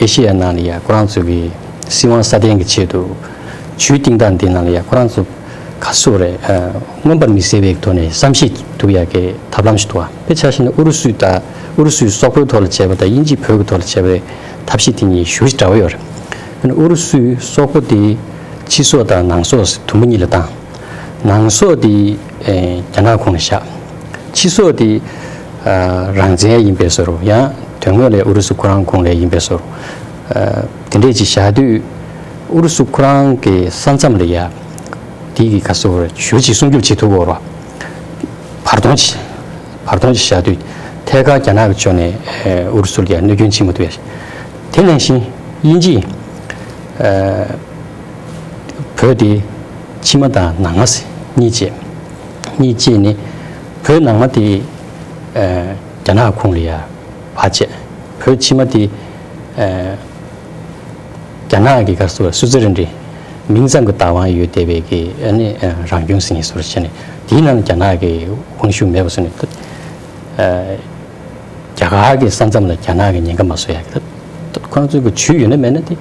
ཨེ་ཤེ་ཡ་ནང་ལ་ཡ་ཁོ་རང་ཚོ་གི་སྲིད་དབང་སྲ་བརྟན་གྱི་ཆེད་དུ་ཇུས་བཏིང་སྟངས་འདི་ནང་ལ་ཡ་ཁོ་རང་ཚོ་ག་སུ་རེད། མངོན་པར་མི་གསལ་བའི་ཐོག་ནས་བསམ་ཤེས་ཐུབ་ཡག་གི་ཐབས་ལམ་ཞིག་འདུག་བ། དཔེ་ཆ་བཞག་ན་ཨུ་རུ་སུ་དང་ཨུ་རུ་སུའི་སོག་པོའི་ཐོག་ལ་བྱས་པ་དང་དབྱིན་ཇིའི་བོད་ཀྱི་ཐོག་ལ་བྱས་པའི་ཐབས་ཤེས་དེ་གཉིས་ཞེ་པོ་ཅིག་འདྲ་བོ་ཡོད་རེད། ཨུ་རུ་སུའི་སོག་པོ་དེ་ཕྱི་སོག་དང་ནང་སོག་དུམ་བུ་གཉིས་ལ་བཏང་། ནང་སོག་དེ་རྒྱ་ནག་ཁོངས་ལ་བཞག་ཕྱི་སོག་དེ་རང་བཙན་ཡིན་པའི་བཟོ་འདྲ་ཡང་དོན་དངོས་ལ་ཨུ་རུ་སུ་ཁོ་རང་ཁོངས་ལ་ཡིན་པའི་བཟོ་འདྲ། དེ་འདྲས་ཅིག་བཞག་དུས་ཨུ་རུ་སུ་ཁོ་རང་གི་ས་མཚམས་ལ་ཡ་དེ་གི་ག་སོ་རེད་ཞུ་ཅིག་སྲུང་སྐྱོབ་བྱེད་ཐུབ་ཀྱི་ཡོད་རེད། བར་སྟོང་ཅིག་བར་སྟོང་ཅིག་བཞག་དུས་ཐད་ཀར་རྒྱ་ནག་གི་ཕྱོགས་ནས་ཨུ་རུ་སུ་ལ་ཡ་གནོད་སྐྱོན་བྱེད་མ་ཐུབ་ཡ། དེ་ནང་བཞིན་དབྱིན་ཇི་བོད་དེ་ཕྱི་མ་དང་ནང་མ་ཟེར་གཉིས་བྱས། གཉིས་བྱས་ནས་བོད་ནང་མ་དེ་རྒྱ་ནག་ཁོངས་ལ་ཡ་བ་བྱས། བོད་ཕྱི་མ་དེ་རྒྱ་ནག་གི་ག་རེ་ཟེར་སུའུ་ཙི་རན་ཌི་མིང་ཙམ་གྱི་བདག་དབང་ཡོད་བསྡད་པའི་གི་ཨ་ནི་རང་སྐྱོང་ཟེར་མཁན་བཟོ་འདྲ་བྱས་ནས་དེའི་ནང་ལ་རྒྱ་ནག་གི་དབང་ཤུགས་མེད་པ་བཟོས་ནས་རྒྱ་གར་གྱི་ས་མཚམས་ལ་རྒྱ་ནག་གི་ཉེན་ཁ་མ་བཟོ་ཡ་གི་ད་ཁོ་རང་ཚོའི་གི་ཇུས་ཡོད་ན་མེད་ན་དེ་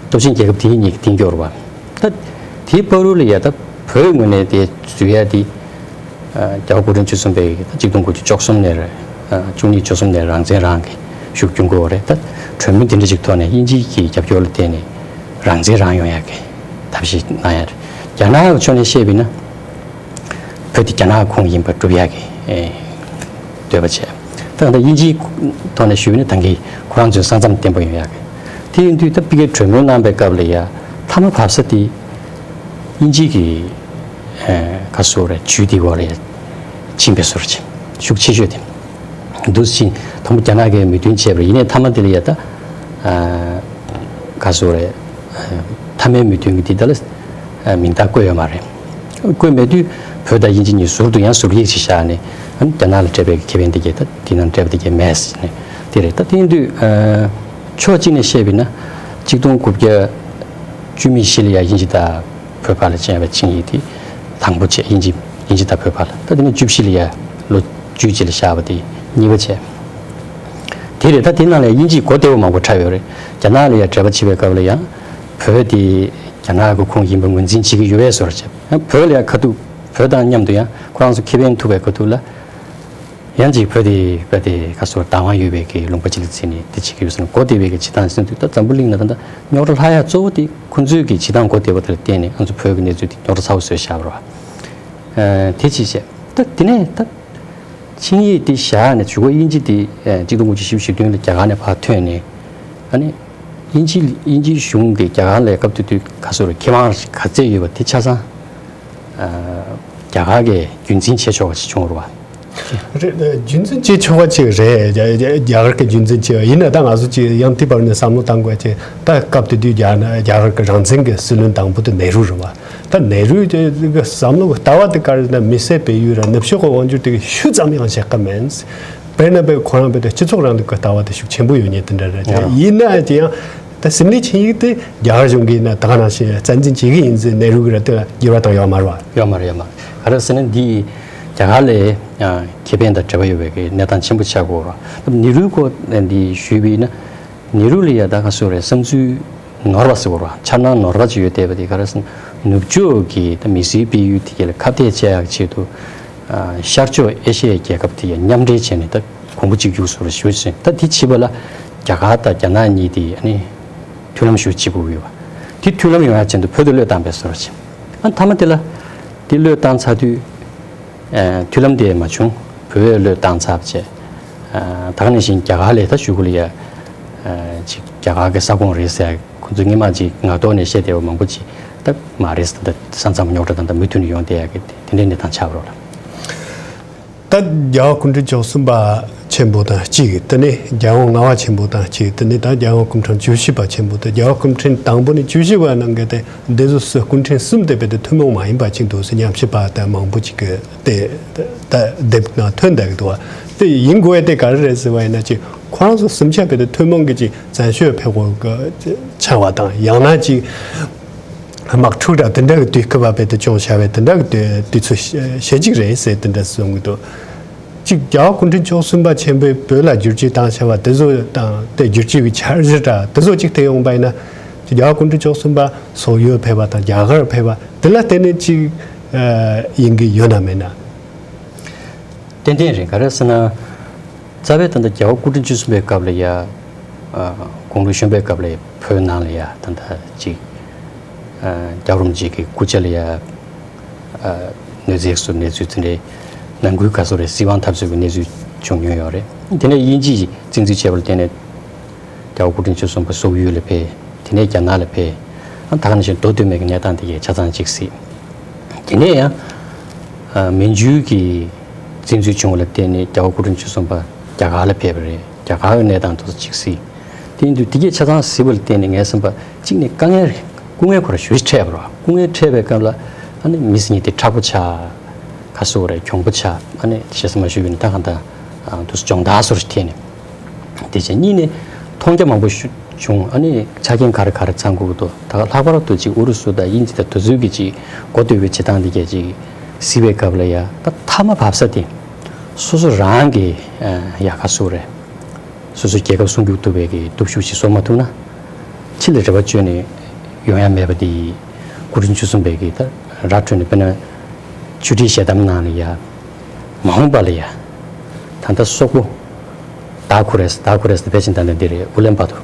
སྟོབས་ཆེན་རྒྱལ་ཁབ་དེའི་ཉེས་ཀྱི་འདིང་སྐྱོར་བ། ད་དེའི་བར་དུ་ལ་ཡ་ད་བོད་ངོས་ནས་དེ་བཟོ་ཡ་དེ་རྒྱལ་བ་སྐུ་ཕྲེང་བཅུ་གསུམ་པའི་གི་ད་ཆིག་སྟོང་དགུ་བརྒྱ་བཅུ་གསུམ་ནས་རེད། བཅུ་གཉིས་བཅུ་གསུམ་ནས་རང་བཙན་རང་གི་ཤུགས་རྒྱུན་དགོས་རེད། ད་གྲོས་མོལ་དེ་འདྲ་ཞིག་ཐོག་ནས་དབྱིན་ཇི་གི་རྒྱབ་སྐྱོར་ལ་བརྟེན་ནས་རང་བཙན་རང་ཡོང་ཡ་གི་ཐབས་ཤེས་གནང་ཡ་རེད། རྒྱ་ནག་གི་ཕྱོགས་ནས་བཤད་པ་ཡིན་ན། བོད་དེ་རྒྱ་ནག་ཁོངས་ཡིན་པར་སྒྲུབ་ཡག་གི་ཨེ་འདོད་པ་བྱས། ད་ལྟ་དབྱིན་ཇིའི་ཐོག་ནས་ཞུས་ན་ད་གིན་ཁོ་རང་ཚོའི་ས་མཚམས་བརྟན་པོ་ཡོང་ཡག་གི། དེ་ཡིན་དུས་ད་ཕ་གིར་གྲོས་མོལ་གནང་པའི་སྐབས་ལ་ཡ་མཐའ་མ་བབས་ས་དེ་དབྱིན་ཇི་གི་ཨེ་ག་སོ་རེ་ཇུས་དེ་འོག་ལ་ཡ་ཕྱིན་པའི་བཟོ་འདྲ་ཅིག་ཤུགས་ཆེ་ཤོས་དེ་འདུག་ཕྱིན། དང་པོ་རྒྱ་ནག་གིས་མོས་མཐུན་བྱས་པ་རེད། ཡིན་ནའི་མཐའ་མ་དེ་ལ་ཡ་ད་ཨ་ག་སོ་རེ་ཨ་མཐའ་མའི་མོས་མཐུན་གྱི་དེ་ད་ལ་ཨ་མིང་རྟགས་བཀོད་ཡོད་མ་རེད། བཀོད་མེད་དུས་བོད་དང་དབྱིན་ཇི་གཉིས་ཟུར་དུ་ཡང་ཟུར་ཡིག་ཅིག་བཞག་ནས་ཨ་ནི་རྒྱ་ནག་ལ་སྤྲད་པའི་ཁེ་ཕན་དེ་གས་ད་དེ་ནང་སྤྲད་པ་དེ་གས་མེད་ཟེར་ནས་དེ་རེད། ད་དེ་ཡིན་དུས་ཨ་ཕྱོགས་གཅིག་ནས་བཤད་པ་ཡིན་ན་གཅིག་སྟོང་དགུ་བརྒྱ་བཅུ་མེད་བཞི་ལ་ཡ་དབྱིན་ཇི་དང་བོད་བར་ལ་བཅས་པའི་ཆིངས་ཡིག་དེ་དང་པོ་བྱས། དབྱིན་ཇི་དབྱིན་ཇི་དང་བོད་བར་ལ། ད་དེ་ནས་བཅུ་བཞི་ལ་ཡ་ལོ་བཅུའི་རྗེས་ལ་བཞག་པ་དེ་གཉིས་པ་བྱས། དེ་རེད། ད་དེ་ནང་ལ་ཡ་དབྱིན་ཇིས་གོ་བདེ་བོ་མང་པོ་འཁྲབ་ཡོད་རེད། རྒྱ་ནག་ལ་ཡ་འབྲེལ་བ་བྱེད་པའི་སྐབས་ལ་ཡང་བོད་དེ་རྒྱ་ནག་གི་ཁོངས་ཡིན་པ་ངོས་འཛིན་བྱེད་ཀྱི་ཡོད་པའི་བཟོ་འདྲ་བྱས། ཡང་བོད་ལ་ཡ་ཁ་ཐུག་བོད་དང་མཉམ་དུ་ཡང་ཁོ་རང་ཚོ་ཁེ་ཕན་ཐུབ་པའི་ཁ་ཐུག་ལ། ཡང་ཅིག་བོད་དེ་བོད་དེ་ག་སོ་བདག་དབང་ཡོད་པའི་གི་ལུང་པ་ཅིག་ལ་བརྩིས་ནས་དེ་བྱེད་ཀྱི་ཡོད་ཟེར་ནས་གོ་བདེ་བའི་གི་བྱེད་སྟངས་ཟེར་དུས། ད་འཛམ་བུ་གླིང་ལ་ད་ལྟ་རྙོག་དྲ་ལྷག་ཡ་གཙོ་བོ་དེ་ཁོང་ཚོའི་གི་བྱེད་སྟངས་གོ་བདེ་བ་དེ་ལ་བརྟེན་ནས་ང་ཚོ་བོད་ཀྱི་གནས་ཚུལ་དེ་རྙོག་དྲ་ཚ་བོ་བཟོས་བཞག་པ་རེད་བ། ཨ་དེ་ཅིག་བྱས། ད་དེ་ནས་ད་ཆིངས་ཡིག་དེ་བཞག་ནས་གཞུག་གུ་དབྱིན་ཇི་དེ་ཨ་གཅིག་སྟོང་དགུ་བརྒྱ་བཞི་བཅུ་ཞེ་བདུན་ལ་རྒྱ་གར་ནས་ཕར་ཐོན་ནས། ཨ་ནི་དབྱིན་ཇི་དབྱིན་ཇིའི་གཞུང་གིས་རྒྱ་གར་ལ་སྐབས་དེ་དུས་ག་སོ་རེ་ཁེ་དབང་ག་ཚད་ཡོད་པ་དེ་ཆ་ཚང་ཨ་རྒྱ་གར་གྱིས་རྒྱུན་འཛིན་བྱེད་ཆོག་པ་ཞིག་བྱུང་རེད་བ། རེད། རྒྱུན་འཛིན་བྱེད་ཆོག་པ་ཅིག་རེད། རྒྱ་རྒྱ་རྒྱ་གར་གྱིས་རྒྱུན་འཛིན་བྱས་པ་ཡིན་ན། ད་ང་ཚོ་ཅིག་ཡང་དེའི་བར་ནས་བསམ་བློ་བཏང་དགོས་ཅིག་ད་སྐབས་དེ་དུས་རྒྱ་ནག་རྒྱ་གར་གྱི་རང་བཙན་གྱི་སྲིད་བློན་དང་པོ་དེ་ནེ་རུ་རེད་བ། ད་ནེ་རུའི་དེ་གི་བསམ་བློ་གི་ལྟ་བ་དེ་ག་རེ་ན། མི་སེར་སྤེལ་ཡུལ་ར་ནུབ་ཕྱོགས་ཀྱི་དབང་སྒྱུར་དེ་གི་ཤུགས་ཙམ་ཡང་བྱེད་ཀྱི་མེད། དཔེར་ན་དཔེ་ཁོ་རང་དཔེ་དེ་སྤྱི་ཚོགས་རིང་ལུགས་ཀྱི་ལྟ་བ་དེ་ཤུགས་ཆེན་པོ་ཡོད་མཁན་དེ་འདྲ་རེད། ཡང་ཡིན་ན་དེ་ཡང་ད་ཞིམ་ལའི་ཆིངས་ཡིག་དེ་རྒྱ་གར་གཞུང་གིས་ན་ད་ག་ནང་བཞིན་རྩ་འཛིན་བྱེད་ཀྱི་ཡིན་ཟེར་ནེ་རུ་གིས་ར་དེ་ལ་འགྱུར་བ་བཏང་ཡོད་མ་རེད་བ། ཡོད་མ་རེད། ཡོད་མ་རེད། ག་རེ་ཟེར་ན་འདི་ རྒྱ་གར་ལ་ཨ་ཁེ་ཕན་དང་འབྲེལ་བ་ཡོད་པའི་གི་གནས་སྟངས་ཆེན་པོ་ཆགས་ཀྱི་ཡོད་རེད། ད་ནེ་རུའི་སྐོར་འདི་ཞུས་པ་ཡིན་ན། ནེ་རུ་ལ་ཡ་ད་ག་སོ་རེད། བསམ་ཚུལ་ནོར་བ་ཟེར་བ་རེད། འཆར་སྣང་ནོར་བ་ཅིག་ཡོད་བསྡད་པ་དེ་ག་རེ་ཟེར་ན། ནུབ་ཕྱོགས་ཀྱི་ད་མི་སེར་སྤེལ་ཡུལ་དེ་ག་ལ་ཁ་གཏད་བཅག་ཡག་ཆེད་དུ། ཨ་ཤར་ཕྱོགས་ཨེ་ཤི་ཡའི་རྒྱལ་ཁབ་དེ་ཡ་མཉམ་འབྲེལ་བྱས་ནས་ད་གོང་བུ་གཅིག་གྱུར་བཟོ་རུ་ཞུ་ཟིན། ད་དེ་བྱེད་པ་ལ་རྒྱ་གར་དང་རྒྱ་ནག་གཉིས་དེ་ཨ་ནི་མཐུན་ལམ་ཞུ་བྱེད་དགོས་ཡོད་པ། དེ་མཐུན་ལམ་ཡོང་ཡག་ཆེད་དུ་བོད་དུ་བློས་བཏང་པའི་བཟོ་འདྲ་ཅིག་ཨ་མཐའ་མ་དེ་ལ་དེ་བློས་བཏང་ཚར་དུས། ཨ་མཐུན་ལམ་དེ་མ་བྱུང་། བོད་བློས་བཏང་ཚར་བྱས། ཨ་ད་ག་ནང་བཞིན་རྒྱ་གར་ལ་ད་ཞུ་གི་ལ་ཡ། ཨ་ཅིག་རྒྱ་གར་གྱི་ས་ཁོངས་རེད་ཟེར། ཁོ་ཚོ་སྔོན་མ་ཅིག་ངག་ཐོག་ནས་བཤད་བསྡད་པ་མང་པོ་ཅིག་ད་མ་རེད་ཟེར། ད་ས་མཚམས་རྙོག་དྲ་དང་ད་མུ་མཐུད་ནས་ཡོང་བསྡད་ཡག་གི་དེ་འདྲའི་གནས་སྟངས་ཆགས་པ་རེད་ལ། ད་རྒྱལ་བ་སྐུ་ཕྲེང་བཅུ་གསུམ་པ་ཆེན་པོ་དང་གཅིག་དེ་ནས་རྒྱལ་བ་ལྔ་པ་ཆེན་པོ་དང་གཅིག་དེ་ནས་ད་རྒྱལ་བ་སྐུ་ཕྲེང་བཅུ་བཞི་པ་ཆེན་པོ་དང་རྒྱལ་བ་སྐུ་ཕྲེང་དང་པོ་ནས་བཅུ་བཞི་པ་ནང་གི་དེ་འདི་ཚོ་སུ་སྐུ་ཕྲེང་གསུམ་དེ་བས་དེ་ཐུན་མོང་མ་ཡིན་པ་ཅིག་འདུག་ཟེར་ཉམས་ཞིབ་པ་དང་མང་པོ་ཅིག་གིས་དེ་ད་དེབ་ནང་ཐོན་བསྡད་ཀྱི་འདུག་བ། དེ་ཡིན་དགོས་དེ་ག་རེ་རེད་ཟེར་བ་ཡིན་ན། ཅིག་ཁོ་རང་ཚོ་གསུམ་ཆ་བས་དེ་ཐུན་མོང་གི་ཅིག་བཙན་བྱོལ་ཕེབས་དགོས་ཀྱི་ཆགས་པ་དང་། ཡང་ན་ཅིག་དམག་འཁྲུག་དང་དེ་འདྲ་གི་དུས་སྐབས་བ་བས་དེ་སྐྱོང་བྱ་བའི་དེ་འདྲ་གི་དུས་དུས་ཚོད་ཞེ་གཅིག་རེད་ཟེར་དེ་འདྲ་གསུང་གི་འདུག་ཅིག་རྒྱལ་བ་སྐུ་ཕྲེང་བཅུ་གསུམ་པ་ཆེན་པོས་བོད་ལ་བསྒྱུར་བཅོས་བཏང་བྱ་བ་དེ་ཚོ་དང་དེ་བསྒྱུར་བཅོས་ཀྱི་འཆར་གཞི་འདྲ་དེ་ཚོ་ཅིག་དེ་ཡོང་པ་ཡིན་ན། ཅིག་རྒྱལ་བ་སྐུ་ཕྲེང་བཅུ་གསུམ་པ་སོག་ཡུལ་ཕེབས་པ་དང་རྒྱ་གར་ཕེབས་པ་དེ་ལ་བརྟེན་ནས་ཅིག་ཨ་ཡིན་གྱི་ཡོད་ན་མེད་ན། ཏན་ཏན་རེད། ག་རེ་ཟེར་ན། རྩ་བའི་ད་ལྟ་རྒྱལ་བ་སྐུ་ཕྲེང་བཅུ་གསུམ་པའི་སྐབས་ལ་ཡ། ཨ་དགུང་ལོ་གཞོན་པའི་སྐབས་ལ་ཡ་བོད་ནང་ལ་ཡ་ད་ལྟ་ཅིག་ཨ་སྐྱབས་རོམ་ཅིག་གི་སྐུ་ཕྱྭ་ལ་ཡ། ཨ་གནོད་འཚེ་སོགས་གནས་ཚུལ་དེ་འདྲའི་ནང་ཁུལ་ག་སོགས་རེད། སྲིད་དབང་འཐབ་རྩོད་ཀྱི་གནས་ཚུལ་བྱུང་མྱོང་ཡོད་རེད། དེ་ནས་དབྱིན་ཇི་བཙན་འཛུལ་བྱས་པ་ལ་བརྟེན་ནས་རྒྱལ་བ་སྐུ་ཕྲེང་བཅུ་གསུམ་པ་སོག་ཡུལ་ལ་ཕེབས། དེ་ནས་རྒྱ་ནག་ལ་ཕེབས། ཨ་ད་ག་ནང་བཞིན་མདོ་སྟོད་སྨད་ཀྱི་གནས་སྟངས་དེ་གའི་ཆ་ཚང་གཅིག་གཟིགས། དེ་ནས་ཡང་ཨ་མན་ཇུའི་གི་བཙན་འཛུལ་བྱུང་བ་ལ་བརྟེན་ནས་རྒྱལ་བ་སྐུ་ཕྲེང་བཅུ་གསུམ་པ་རྒྱ་གར་ལ་ཕེབས་པ་རེད། རྒྱ་གར་གྱི་གནས་སྟངས་ཐོག་གཅིག་གཟིགས། དེ་ཡིན་དུས་དེ་གའི་ཆ་ཚང་གཟིགས་པ་ལ་བརྟེན་ནས་ངའི་བསམ་པ་གཅིག་ནས་དཀའ་ངལ་རེད། སྐུ་ངལ་ཁོ་རང་ཞེ་པོ་འཕྲད་པ་རེད། སྐུ་ངལ་འཕྲད་པའི་སྐབས་ལ་ཨ་ནི་མི་སེར་གཉིས་དེ་མཁྲེགས་པོ་ཆགས། ག་སོ་རེད། གྱོང་པོ་ཆགས། ཨ་ནི་ཞེ་ས་མ་ཞུས་པ་ཡིན་ན་ད་གང་ལྟར་ཨ་དུས་སུ་སྦྱོང་བརྡར་སོགས་ཐེབས་ནས། དེ་བྱས་གཉིས་ནས་མཐོང་རྒྱ་མང་པོ་ཞུ་བྱུང་། ཨ་ནི་ཆ་རྐྱེན་ག་རེ་ག་རེ་ཚང་དགོས་ཀྱི་འདུག་ད་ལྷག་པར་དུ་ཅིག་ཨུ་རུ་སུ་དང་དབྱིན་ཇི་དང་དེ་ཚོའི་གི་ཅིག་མགོ་གཏོད་པའི་བྱེད་སྟངས་དེ་གས་ཅིག་གཟིགས་པའི་སྐབས་ལ་ཡ། ད་མཐའ་མ་བབས་ས་དེ་སོ་སོ་རང་གི་ཨ་ཡ་ག་སོ་རེད། སོ་སོའི་རྒྱལ་ཁབ་སྲུང་སྐྱོབ་ཐུབ་པའི་གི་སྟོབས་ཤུགས་ཤིག་བཟོ་མ་ཐུབ་ན། ཕྱི་ལ་རེ་བ་བཅོལ་ནས་ཡོང་ཡ་མེད་པ་འདི། སྐུ་ཕྲེང་བཅུ་གསུམ་པའི་གི་ད་ར་འཕྲོད་ནས་དཔེར་ན་ཆོས་ཁྲིའི་ཞལ་གདམས་ནང་ལ་ཡ། མ་འོངས་པ་ལ་ཡ། ད་ལྟ་སོག་པོ་དཱ་ཁུ་རེས། དཱ་ཁུ་རེས་དེ་ཕལ་ཆེར་ད་ལྟ་འདི་རེད། ཨུ་ལན་བ་ཏུར།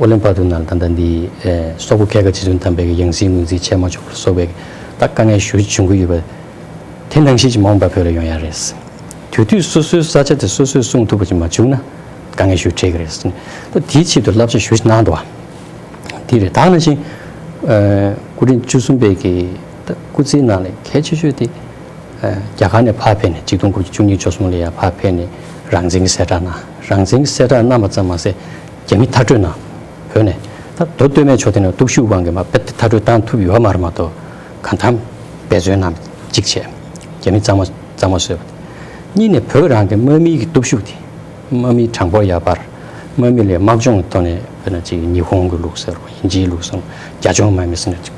ཨུ་ལན་བ་ཏུར་ནང་ལ་ད་ལྟ་འདི་ཨེ་སོག་པོ་ཁལ་ཁ་རྗེ་བཙུན་དམ་པའི་གི་ཡང་སྲིད་ངོས་འཛིན་བྱས་མ་ཆོག་པར་སོགས་པའི་ད་དཀའ་ངལ་ཞེ་པོ་ཅིག་བྱུང་གི་ཡོད་པ། དེ་ནང་བཞིན་ཅིག་མ་འོངས་པ་བོད་ལ་ཡོང་ཡ་རེད། དེ་དུས་སོ་སོའི་ས་ཆ་དེ་སོ་སོས་སྲུང་ཐུབ་པ་ཅིག་མ་བྱུང་ན་དཀའ་ངལ་ཞེ་པོ་འཕྲད་ཀྱི་རེད། ད་དེའི་ཆེད་དུ་བསླབ་བྱ་ཞེ་པོ་ཅིག་གནང་འདུག་བ། དེ་རེད། ད་ནང་བཞིན་ཨ་སྐུ་ཕྲེང་བཅུ་གསུམ་པའི་གི་ད་སྐུ་ཚེའི་ནང་ལ་གལ་ཆེ་ཤོས་དེ་ཨ་རྒྱ་གར་ནས་ཕར་ཕེབས་ནས་ཆིག་སྟོང་དགུ་བརྒྱ་བཅུ་གཉིས་བཅུ་གསུམ་ལ་ཡར་ཕར་ཕེབས་ནས་རང་བཙན་གྱི་གསལ་བསྒྲགས་གནང་། རང་བཙན་གྱི་གསལ་བསྒྲགས་གནང་བ་ཙམ་མ་ཟད་རྒྱ་མི་མཐར་སྐྲོད་གནང་། བོད་ནས་ད་མདོ་སྟོད་སྨད་ཕྱོགས་དེ་ནས་སྟོབས་ཤུགས་དབང་གིས་མར་རྦད་དེ་མཐར་སྐྲོད་བཏང་ཐུབ་ཡོད་མ་རེད་མ་གཏོགས། གང་ལྟར་འབད་བརྩོན་གནང་གཅིག་བྱས། རྒྱ་མི་གཙང་མ་གཙང་མ་བཟོས་པ་དེ། གཉིས་ནས་བོད་རང་གི་དམག་མིའི་གི་སྟོབས་ཤུགས་དེ། དམག་མིའི་གྲངས་འབོར་ཡར་སྤར། དམག་མི་ལ་དམག་སྦྱོང་གི་ཐོག་ནས་དཔེར་ན་ཅིག་ཉི་ཧོང་གི་ལུགས་ཟེར་རོ། དབྱིན་ཇིའི་ལུགས་ཟེར་རོ། རྒྱ་སྦྱོང་དམག་མི་ཟེར་ནས་ཅིག་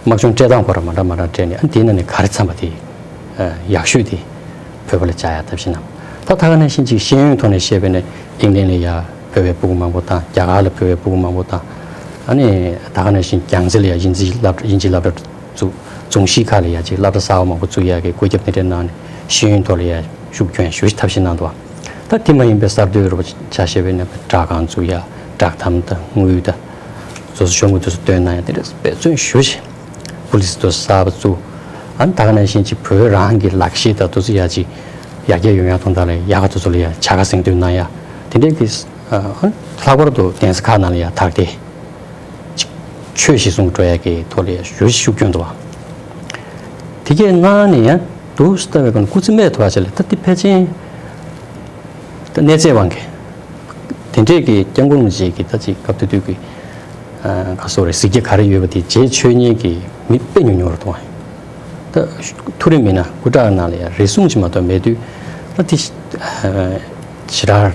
དམག་སྦྱོང་སྤྲད་སྟངས་སྐོར་མ་འདྲ་མ་འདྲ་སྤྲད་ནས། ཨ་དེའི་ནང་ནས་ག་རེ་འཚམས་པ་དེ་ཨ་ཡག་ཤོས་དེ་བོད་པ་ལ་བཅའ་ཡག་ཐབས་ཤེས་གནང་། ད་ད་ག་ནང་བཞིན་ཅིག་ཤེས་ཡོན་ཐོག་ནས་བཤད་པ་ཡིན་ན་ཨིང་ལན་ལ་ཡ་བོད་པའི་ཕྲུ་གུ་མང་པོ་བཏང་། རྒྱ་གར་ལ་བོད་པའི་ཕྲུ་གུ་མང་པོ་བཏང་། ཨ་ནི་ད་ག་ནང་བཞིན་རྒྱལ་རྩེ་ལ་ཡ་དབྱིན་ཇིའི་སློབ་གྲྭ། དབྱིན་ཇིའི་སློབ་གྲྭ་བཙུགས། རྫོང་གཞིས་ཁག་ལ་ཡ་ཅིག་སློབ་གྲྭ་གསར་པ་མང་པོ་བཙུགས་ཡག་གི་བཀོད་ཁྱབ་དེ་འདྲ་གནང་ནས་ཤེས་ཡོན་ཐོག་ལ་ཡ་ཤུགས་སྐྱོན་ཡག་ཞེ་པོ་ཅིག་ཐབས་ཤེས་གནང་འདུག་ད་དེ་མ་ཡིན་པའི་གསར་གཏོད་རོགས་ཆ་བཞག་པ་ཡིན་ན་སྦྲག་ཁང་བཙུགས་ཡག་སྦྲག་ཐམ་དང་དངུལ་དང་བཟོ་ས་ཤོག་ངོས་དེ་ཚོ་བཏོན་གནང་ཡག་དེ་འདྲ་འབད་བརྩོན་ཞེ་པོ་ཅིག་པུ་ལི་སི་དེ་གསར་པ་བཙུགས། ཨ་ནི་ད་ག་ནང་བཞིན་ཅིག་བོད་རང་གི་ལག་ཤེས་དང་དེ་ཚོ་ཡ་ཅིག་ཡར་རྒྱས་ཡོང་ཡག་དོན་དག་ལ་ཡ་ག་དེ་ཚོ་ལ་ཡ་བྱ་དགའ་གཟེངས་བསྟོད་གནང་ཡག་དེ་འདྲའི་གི་ཨ་ལྷག་པར་དུ་གདན་ས་ཁག་ནང་ལ་ཡ་དར་ཏེ། ཆོས་གཞིར་བཟུང་འགྲོ་ཡ་གི་ཐོག་ལ་ཡ་ཞེ་པོ་ཅིག་ཤུགས་སྐྱོན་འདུག་བ། དེ་གས་གནང་ནས་ཡང་འདུག་སེ་ལྟ་བའི་སྒང་ལ་སྐུ་ཚེ་སྨད་དུ་བ་ཅིག་ལ་ད་དེ་ཕལ་ཆེར་ད་གནས་ཚད་དབང་གིས་དེ་འདྲས་ཀྱི་སྐྱབས་མགོན་རིན་པོ་ཆེ་གི་ད་ཅིག་སྐབས་དེ་དུས་ཀྱི་ཨ་ག་སོགས་རེད། གཟིགས་རྒྱ་ག་རེ་ཡོད་པ་དེ་རྗེ་ཆོས་མཉན་གྱི་མི་དཔེ་ཉུང་ཉུང་རེད་འདུག་བ། ད་ཐུགས་རེ་མིན་ན་སྐུ་དྲག་ནང་ལ་ཡང་རེ་ཟུང་ཅིག་མ་གཏོགས་མེད་དུས། ད་དེ་ཞེ་དྲག་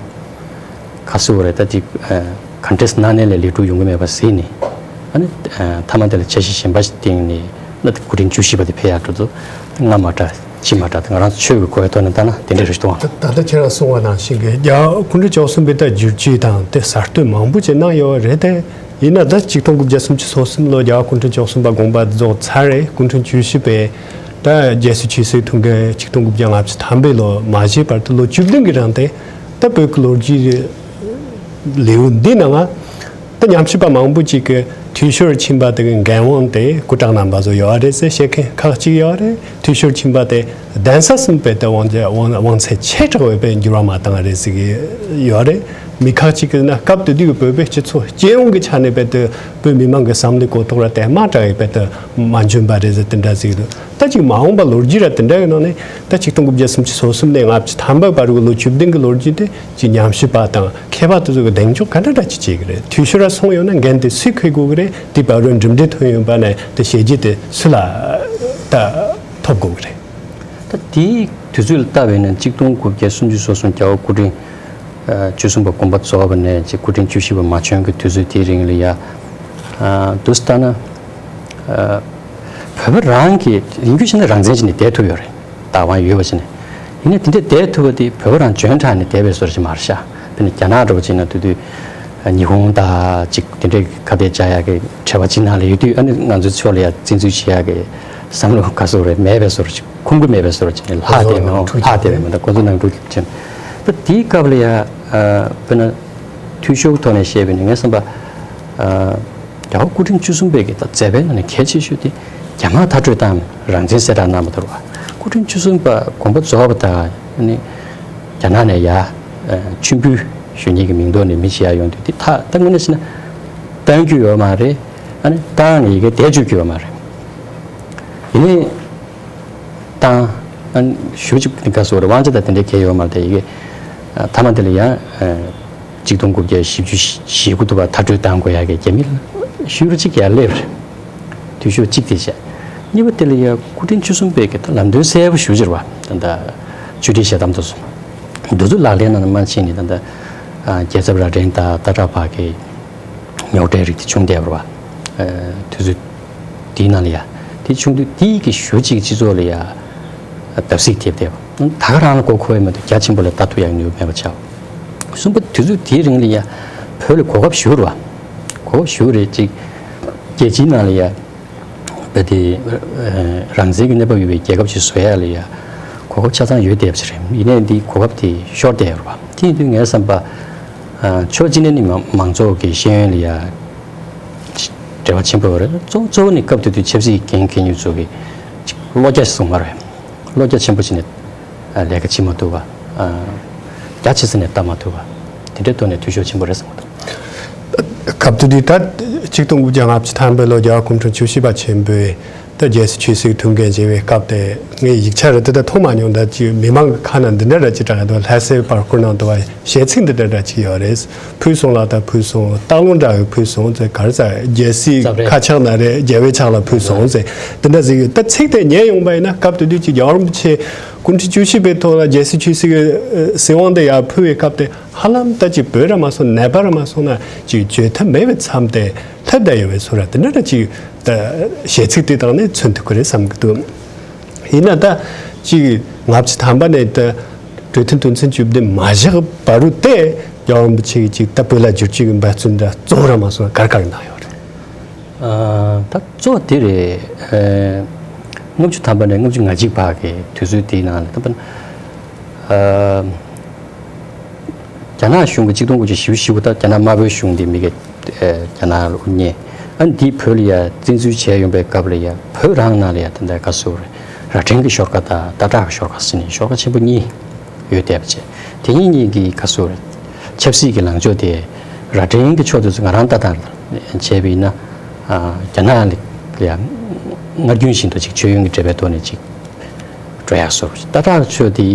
ག་སུ་བ་རེད། ད་དེ་ག་འདྲས་གནང་ནས་ལས་ལས་སྒྲུབ་ཡོང་གི་མེད་པ་གཟིགས་ནས། ཨ་ནི་མཐའ་མ་དེ་ལ་འཆར་གཞི་གཞན་པ་ཞིག་བཏིང་ནས་ད་དེ་སྐུ་ཕྲེང་བཅུ་བཞི་པ་དེ་ཕེབས་ཡག་འགྲོ་དུས་ང་མ་དྲག་ ཕྱི་མ་འདྲ་དང་ང་རང་ཚོ་ཆོས་ཀྱི་གོ་བའི་ཐོག་ནས་ལྟ་ན་དེ་འདྲ་རེད་ཤག་ཏོ། ད་ད་ལྟ་ཁྱེད་རང་གསུངས་པ་ནང་བཞིན་གྱི་རྒྱལ་བ་སྐུ་ཕྲེང་བཅུ་གསུམ་པའི་ད་བསྒྱུར་བཅོས་དང་དེ་གསར་གཏོད་མང་པོ་བྱས་གནང་ཡོད་པ་རེད་དེ། ཡིན་ན་ད་ཆིག་སྟོང་དགུ་བརྒྱ་སུམ་ཅུ་སོ་གསུམ་ལོ་རྒྱལ་བ་སྐུ་ཕྲེང་བཅུ་གསུམ་པ་དགོངས་པ་རྫོགས་ཚར་རེད། སྐུ་ཕྲེང་བཅུ་བཞི་པའི་ད་རྒྱལ་སྲས་ཆོས་སྲིད་ཐུན་འགན་ཆིག་སྟོང་དགུ་བརྒྱ་ལྔ་བཅུ་ཐམ་པའི་ལོ་མ་བཞེས་བར་དུ་ལོ་བཅུ་བདུན་གྱི་རིང་དེ་ད་བོད་ཀྱི་ལོ་རྒྱུས་ལེའུ་འདི་ནང་ང་ད་ཉམས་ཞིབ་པ་མང་པོ་ཅིག་གིས་འཐུས་ཤོར་ཕྱིན་པ་དེ་གི་འགན་དབང་དེ་སྐུ་དྲག་རྣམ་པ་ཚོ་ཡོད་རེད་ཟེར་བཤད་མཁན་ཁག་ཅིག་ཡོད་རེད། འཐུས་ཤོར་ཕྱིན་པ་དེ་གདན་ས་གསུམ་པའི་དེ་དབང་ཆ་དབང་དབང་ཚད་ཆེ་དྲགས་པའི་འགྱུར་བ་མ་བཏང་རེད་ཟེར་གི་ཡོད་རེད། མི་ཁག་ཅིག་གིས་ན་སྐབས་དེ་དུས་ཀྱི་བོད་པའི་སྤྱི་ཚོགས་སྤྱི་ཡོངས་ཀྱི་ཆ་ནས་བོད་དུ་བོད་མི་མང་གི་བསམ་བློའི་གོ་རྟོགས་ར་དེ་དམའ་དྲགས་ཡོད་པའི་དུ་མ་འཇོན་པ་རེད་ཟེར་དེ་འདྲ་ཟེར་གི་འདུག་ད་ཅིག་མ་འོངས་པ་ལོ་རྒྱུས་ར་དེ་འདྲ་ཡོད་ནང་ནས་ད་ཆིག་སྟོང་དགུ་བརྒྱ་སུམ་ཅུ་སོ་གསུམ་ནས་ལྔ་བཅུ་ཐམ་པ་བར་གྱི་ལོ་བཅུ་བདུན་གྱི་ལོ་རྒྱུས་དེ་ཅིག་ཉམས་ཞིབ་པ་དང་མཁས་པ་དེ་ཚོ་གི་གདེང་འཇོག་ག་འདྲ་འདྲ་ཅིག་བྱེད་ཀྱི་རེད། འཐུས་ཤོར་ར་སོང་ཡོད་ན་འགན་དེ་སུས་འཁུར་དགོས་ཀྱི་རེད། དེ་བར་རུ་འགྲིམ་འགྲུལ་ཐོན་ཡོད་པ་ནས་དེ་བྱས་རྗེས་དེ་སུ་ལ་ད་ཐོབ་དགོས་ཀྱི་རེད། ད་དེའི་དུས་ཚོད་ལ་ལྟ་བས་ན་ཆིག་སྟོང་དགུ་བརྒྱ་སུམ་ཅུ་སོ་གསུམ་རྒྱལ་བ་སྐུ་ཕྲེང་བཅུ་གསུམ་པ་དགོངས་པ་རྫོགས་པ་ནས་ཅིག་སྐུ་ཕྲེང་བཅུ་བཞི་པ་མ་བྱོན་གྱི་དུས་ཚོད་དེའི་རིང་ལ་ཡ། དུས་ལྟ་ན། བོད་པ་རང་གི་ཡིན་རྒྱུ་ཞིག་ནི་རང་བཙན་ཞིག་ནས་བསྡད་ཐུབ་ཡོད་རེད། བདག་དབང་ཡོད་པ་ཞིག་ནས། ཡིན་ནའི་དེ་འདྲ་བསྡད་ཐུབ་པ་དེ་བོད་པ་རང་འཇོན་ཐང་ནས་བསྡད་པའི་བཟོ་འདྲ་ཞིག་མ་རེད་ཤག་དཔེར་ན་རྒྱ་ནག་འདྲ་པོ་བྱས་ན་དེ་དུས་ཉི་ཧོང་དང་ཅིག་དེ་འདྲའི་ཁ་གཏད་བཅག་ཡག་གི་འབྲེལ་བ་ཅིག་ནང་ལ་ཡོད་དུས་ཨ་ནི་ང་ཚོའི་ཕྱོགས་ལ་ཡ་བཙན་འཛུལ་བྱེད་ཡག་གི་བསམ་བློ་ག་ཚོད་རེད་མེད་པའི་བཟོ་འདྲ་ཞིག་ཁུངས་སྐྱེལ་མེད་པའི་བཟོ་འདྲ་ཅིག་ལྷག་བསྡད་མེད་ལྷག་བསྡད་མེད་མ་གཏོགས་ཁོ་ཚོ་ནང་འཁྲུག་ཅིང་། ད་དེའི་སྐབས་ལ་ཡ་དཔེར་ན་འཐུས་ཤོར་ཐོག་ནས་བཤད་པ་ཡིན་ན་ངས་བསམ་པ། རྒྱལ་བ་སྐུ་ཕྲེང་བཅུ་གསུམ་པའི་གི་ད་མཛད་པའི་ནང་ནས་གལ་ཆེ་ཤོས་དེ་རྒྱ་དམར་མཐར་སྐྲོད་བཏང་རང་བཙན་གསལ་བསྒྲགས་གནང་བ་དེ་རེད་བ། སྐུ་ཕྲེང་བཅུ་གསུམ་པ་དགོངས་པ་རྫོགས་པ་དང་ནི་རྒྱ་ནག་ནས་ཡ་མཆོད་འབུལ་ཞུ་མཁན་གྱི་མིང་ཐོག་ནས་མི་ཞིག་ཡར་ཡོང་དུས་དེ་ད་ད་དངོས་གནས་བྱས་ན་བཏང་རྒྱུ་ཡོད་མ་རེད། ཨ་ནི་བཏང་ནས་ཡི་གེ་དེ་བཅུག་རྒྱུ་ཡོད་མ་རེད། ཡིན་ནའི་བཏང་ཨ་ནི་ཞུ་གཅིག་ནི་ག་སོ་རེད་དབང་ཆ་དང་དེ་འདྲའི་གལ་ཡོད་མ་རེད་དེ་ཡི་གེ་མཐའ་མ་དེ་ལ་ཡང་། གཅིག་སྟོང་དགུ་བརྒྱ་བཞི་བཅུ་ཞེ་དགུ་ཐུབ་པ་མཐར་སྐྲོད་བཏང་དགོས་ཡ་གི་རྒྱ་མི་ཤུ་རུ་གཅིག་ཡར་སླེབས་རེད། འཐུས་ཤོར་གཅིག་དེ་བྱས། གཉིས་པ་དེ་ལ་ཡ་སྐུ་ཕྲེང་བཅུ་གསུམ་པའི་གི་ད་ལམ་སྟོན་གསལ་པོ་ཞུ་ཕྱིར་བ་ད་ལྟ་ཆོས་ཁྲིད་ཞལ་གདམས་དུ་སོང་། འདི་ཚོ་ལག་ལེན་ནང་ནས་མ་ཕྱིན་ནས་ད་ལྟ་རྒྱལ་ཚབ་རྭ་སྒྲེང་དང་སྟག་བྲག་བར་གྱི་རྙོག་དྲའི་རིགས་དེ་བྱུང་བསྡད་པ་རེད་བ། དུས་ཚོད་དེའི་ནང་ལ་ཡ་དེ་བྱུང་དུས་དེའི་གི་ཞུ་གཅིག་སྤྱི་ཚོགས་ལ་ཡ་བརྡབ་གསིག་ཐེབས་བསྡད་པ། ད་ག་རང་ལ་མགོ་འཁོར་བའི་མ་གཏོགས་རྒྱ་ཆེན་པོ་ལ་ལྟ་ཐུབ་ཡག་ནུས་པ་མེད་པ་ཆགས། གསུམ་པ་དུས་ཚོད་དེའི་རིང་ལ་ཡ་བོད་ལ་གོ་སྐབས་ཞུ་རུ་བ། གོ་སྐབས་ཞུ་རེད་ཅིག་རྒྱལ་སྤྱིའི་ནང་ལ་ཡ་བོད་དེ་རང་བཙན་གྱི་གནས་བབ་ཡོད་པའི་རྒྱལ་ཁབ་ཅིག་བཟོ་ཡ་ལ་ཡ་གོ་སྐབས་ཆ་ཚང་ཡོད་བསྡད་པ་ཅིག་རེད། ཡིན་ནའི་འདི་གོ་སྐབས་དེ་ཤོར་བསྡད་ཡོད་རེད་བ། དེ་ཡིན་དུས་ངའི་བསམ་པ་ཕྱོགས་གཅིག་ནས་ནི་མང་ཚོགས་ཀྱི་ཤེས་ཡོན་ལ་ཡ་འབྲེལ་བ་ཆེན་པོ་ཡོད་རེད། གཙོ་གཙོ་བོ་ནི་སྐབས་དེ་དུས་ཆབ་སྲིད་འགན་འཁྱེར་མཁན་ཚོ་གི་ཅིག་བློ་རྒྱ་ཞིག་བཟུང་བ་རེད། བློ་རྒྱ་ཆེན་པོ་བྱས་ནས་ལས་ཀ་བྱེད་མ་ཐུབ་པ། རྒྱ་ཆེ་ས་ནས་ལྟ་མ་ཐུབ་པ། དེ་འདྲའི་ཐོག་ནས་འཐུས་ཤོར་ཆེན་པོ་རེད་བསམ་གྱི་འདུག་སྐབས་དེ་དུས་ད་ཆིག་སྟོང་དགུ་བརྒྱ་ལྔ་བཅུ་ཐམ་པའི་ལོ་རྒྱལ་བ་སྐུ་ཕྲེང་བཅུ་བཞི་པ་ཆེན་པོས་ད་རྒྱལ་སྲས་ཆོས་སྲིད་ཐུན་འགན་བཞེས་པའི་སྐབས་དེ་ངས་ཡིག་ཆ་རེ་དེ་ལྟར་མཐོང་མ་མྱོང་། ད་ཅིག་མི་མང་གི་ཁ་ནང་འདི་འདྲ་འདྲ་ཅིག་གྲགས་འདུག་ལྷ་སའི་པར་སྐོར་ནང་དུ་བ་གཞས་ཚིག་འདི་འདྲ་འདྲ་ཅིག་ཡོད་རེད། ཕུལ་སོང་ལ་ད་ཕུལ་སོང་། སྟག་ལུང་འདྲ་བའི་ཕུལ་སོང་ཟེར། ག་རེ་ཟེར་རྒྱལ་སྲིད་རྩ་བའི་ཁ་ཕྱག་ན་རེད། རྒྱལ་བའི་ཕྱག་ལ་ཕུལ་སོང་ཟེར་འདི་འདྲ་ཟེར་གི་ད་ཚིག་དེ་ཉན་ཡོང་པ་ཡིན་ན་སྐབས་དེ་དུས་ཀྱི་རྒྱལ་བ་རིན་པོ་ཆེ་སྐུ་ཕྲེང་བཅུ་བཞི་པའི་ཐོག་ལ་རྒྱལ་སྲིད་ཆོས་སྲིད་ཀྱི་སྲིད་དབང་དེ་ཡར་ཕུལ་བའི་སྐབས་དེ་ཧ་ལམ་ད་ཅིག་བོད་ར་མ་སོང་ནད་པ་ར་མ་སོང་ན་ཅིག་བརྗོད་ཐབས་མེད་པའི་མཚམས་དེ་སླེབས་བསྡད་ཡོད་པའི་བཟོ་འདྲ་དེ་འདྲ་ཅིག་ད་གཞས་ཚིག་དེ་དག་ནས་མཚོན་ཐུབ་ཀྱི་རེད་བསམ་གྱི་འདུག་ཡིན་ན་ད་ཅིག་ལྔ་བཅུ་ཐམ་པ་ནས་ད་གྲོས་མཐུན་དོན་ཚན་བཅུ་བདུན་མ་བཞག་བར་དུ་དེ་རྒྱལ་བ་རིན་པོ་ཆེ་གིས་ཅིག་ད་བོད་ལ་བསྒྱུར་བཅོས་ཀྱི་འབད་བརྩོན་འདྲ་གཙོ་བོ་ར་མ་སོང་ན་ག་རེ་ག་རེ་གནང་ཡོད་རེད། ད་གཙོ་བོ་དེ་རེད། ལྔ་བཅུ་ཐམ་པ་ནས་ལྔ་བཅུ་ང་གཅིག་བར་གྱི་དུས་ཚོད་དེའི་ནང་ལ་ད་རྒྱ་ནག་གཞུང་གི་ཆིག་སྟོང་དགུ་བརྒྱ་བཞི་བཅུ་ཞེ་དགུ་ད་རྒྱ་ནག་དམར་པོའི་གཞུང་དེ་མི་གི་རྒྱ་ནག་ལ་དབུ་བརྙེས། ཨ་ནི་འདིའི་བོད་ལ་ཡ་བཙན་འཛུལ་བྱས་ཡོང་པའི་སྐབས་ལ་ཡ་བོད་རང་ནང་ལ་ཡ་ད་ལྟ་ག་ཟེར་རེད། རྭ་སྒྲེང་གི་ཤོག་ཁ་དང་སྟག་བྲག་གི་ཤོག་ཁ་ཟེར་ནས་ཤོག་ཁ་ཆེན་པོ་གཉིས་ཡོད་བསྡད་པ་བྱས། དེ་གཉིས་གཉིས་ཀྱི་ག་ཟེར་རེད། ཆབ་སྲིད་ཀྱི་ལངས་ཕྱོགས་དེ་རྭ་སྒྲེང་གི་ཕྱོགས་དེ་ཚོ་ང་རང་ལྟ་སྟངས་བྱས་པ་ཡིན་ན། རྒྱ་ནག་ལ་ཡ་སྔར་རྒྱུན་བཞིན་དུ་ཅིག་མཆོད་ཡོན་གྱི་འབྲེལ་བའི་ཐོག་ནས་ཅིག་འགྲོ་ཡག་བཟོ་འདྲ། སྟག་བྲག་ཕྱོགས་དེ་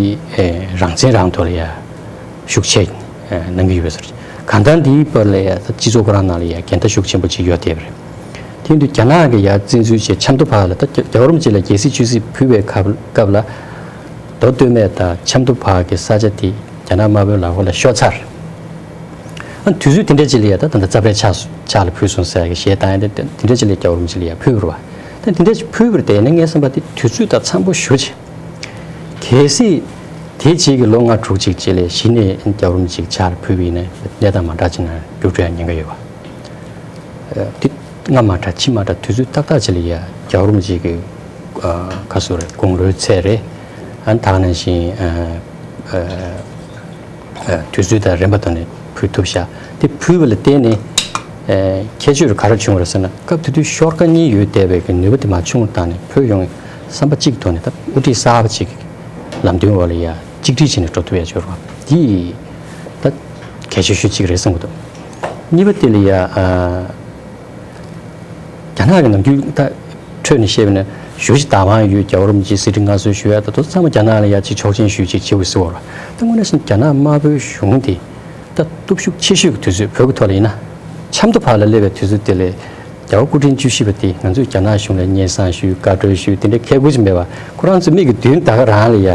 རང་བཙན་རང་ཐོག་ལ་ཡ་ཤུགས་ཆེ་གནང་གི་ཡོད་པའི་བཟོ་འདྲ། གང་ལྟར་འདིའི་བར་ལ་ཡ་ད་སྤྱི་ཚོགས་ཁོ་རང་ནང་ལ་ཡ་འགལ་ཟླ་ཤུགས་ཆེན་པོ་ཅིག་ཡོད་བསྡད་པ་རེད། དེ་ཡིན་དུས་རྒྱ་ནག་གི་ཡ་བཙན་འཛུལ་བྱས་ཆབ་མདོ་བར་ལ་ད་རྒྱལ་བ་རིན་པོ་ཆེ་ལ་རྒྱལ་སྲིད་ཆོས་སྲིད་ཕུལ་བའི་སྐབས་སྐབས་ལ། མདོ་སྟོད་སྨད་དང་ཆབ་མདོ་བར་གྱི་ས་ཆ་དེ་རྒྱ་ནག་དམར་པོའི་ལག་འོག་ལ་ཤོར་ཚར། ཨ་དུས་ཚོད་དེ་འདྲ་ཅིག་ལ་ཡ་ད་ད་ལྟ་རྩ་བའི་ཕྱག་ཕྱག་ལ་ཕུལ་སོང་ཟེར་གྱི་གཞས་བཏང་ཡ་དེ་དེ་འདྲ་ཅིག་ལ་རྒྱལ་བ་རིན་པོ་ཆེ་ལ་ཡ་ཕུལ་བ་རེད་བ། ད་དེ་འདྲ་ཅིག་ཕུལ་བ་རེད་དེ་ཡིན་ན་ངའི་བསམ་པ་དེ་དུས་ཚོད་དང་འཚམ་པོ་ཞེ་པོ་ཅིག་ གལ་སྲིད་དེ་རྗེས་ཀྱི་ལོ་ལྔ་དྲུག་ཅིག་རྗེས་ལ་གཞི་ནས་རྒྱལ་བ་རིན་པོ་ཆེ་ཕྱག་ལ་ཕུལ་བ་ཡིན་ན་གནས་སྟངས་མ་འདྲ་ཅིག་ནང་འགྱུར་འགྲོ་ཡ་ཉེན་ཁ་ཡོད་པ། དེ་སྔ་མ་འདྲ་ཕྱི་མ་འདྲ་དུས་ཚོད་ཏག་ཏག་ཅིག་ལ་ཡ་རྒྱལ་བ་རིན་པོ་ཆེ་གི་ཁ་སོ་རེ་དགུང་ལོའི་ཚད་རེད། ཨ་ནི་ད་ག་ནང་བཞིན་དུས་ཚོད་དང་རན་པ་ཐོག་ནས་ཕུལ་ཐུབ་ཤག་དེ་ཕུལ་བ་ལ་བརྟེན་ནས་ཁྱད་ཆོས་ག་རེ་བྱུང་བ་རེད་ཟེར་ན། སྐབས་དེ་དུས་ཤོག་ཁག་གཉིས་ཡོད་བསྡད་པའི་གི་ནུས་པ་དེ་མར་ཆུང་དུ་བཏང་ནས་བོད་ཡོངས་བསམ་པ་གཅིག་ཐོག་ནས་ད་དབུ་ཁྲིད་གསར་པ་ཅིག་ལམ་སྟོན་འོག་ལ་ཡ་གཅིག་སྒྲིལ་བྱས་ནས་འགྲོ་ཐུབ་ཡ་ཅིག་ཡོད་རེད་བ། དེ་ད་གལ་ཆེ་ཤོས་གཅིག་རེད་བསམ་གྱི་འདུག་གཉིས་པ་དེ་ལ་ཡ་ཨ། རྒྱ་ནག་གི་ནམ་རྒྱུན་ད་འཕྲོས་ནས་བཤད་པ་ན་ཞུ་ཞིག་བདག་དབང་ཡོད། རྒྱལ་བ་རིན་པོ་ཆེ་གསེར་ཁྲི་མངའ་གསོལ་ཞུ་ཡ་ད་དུ་ཚང་མ་རྒྱ་ནག་ལ་ཡ་ཅིག་ཆོག་མཆན་ཞུ་ཅིག་བྱེད་དགོས་ཟེར་བ་རེད། ད་དངོས་གནས་བྱས་ན་རྒྱ་ནག་དམར་པོའི་གཞུང་དེ་ད་སྟོབས་ཤུགས་ཆེ་ཤོས་ཀྱི་དུས་ཚོད་བོད་ཀྱི་ཐོག་ལ་ཡིན་ན་ཆབ་མདོ་བར་ལ་སླེབས་པའི་དུས་ཚོད་དེ་ལས་རྒྱལ་བ་སྐུ་ཕྲེང་བཅུ་བཞི་པ་དེ་ང་ཚོས་རྒྱ་ནག་གཞུང་ལ་སྙན་སེང་ཞུས། བཀའ་འཁྲོལ་ཞུས། དེ་འདྲའི་ཁག་པོ་ཅིག་མེད་པ། ཁོ་རང་ཚོ་མིག་གི་མདུན་ད་ག་རང་ལ་ཡ་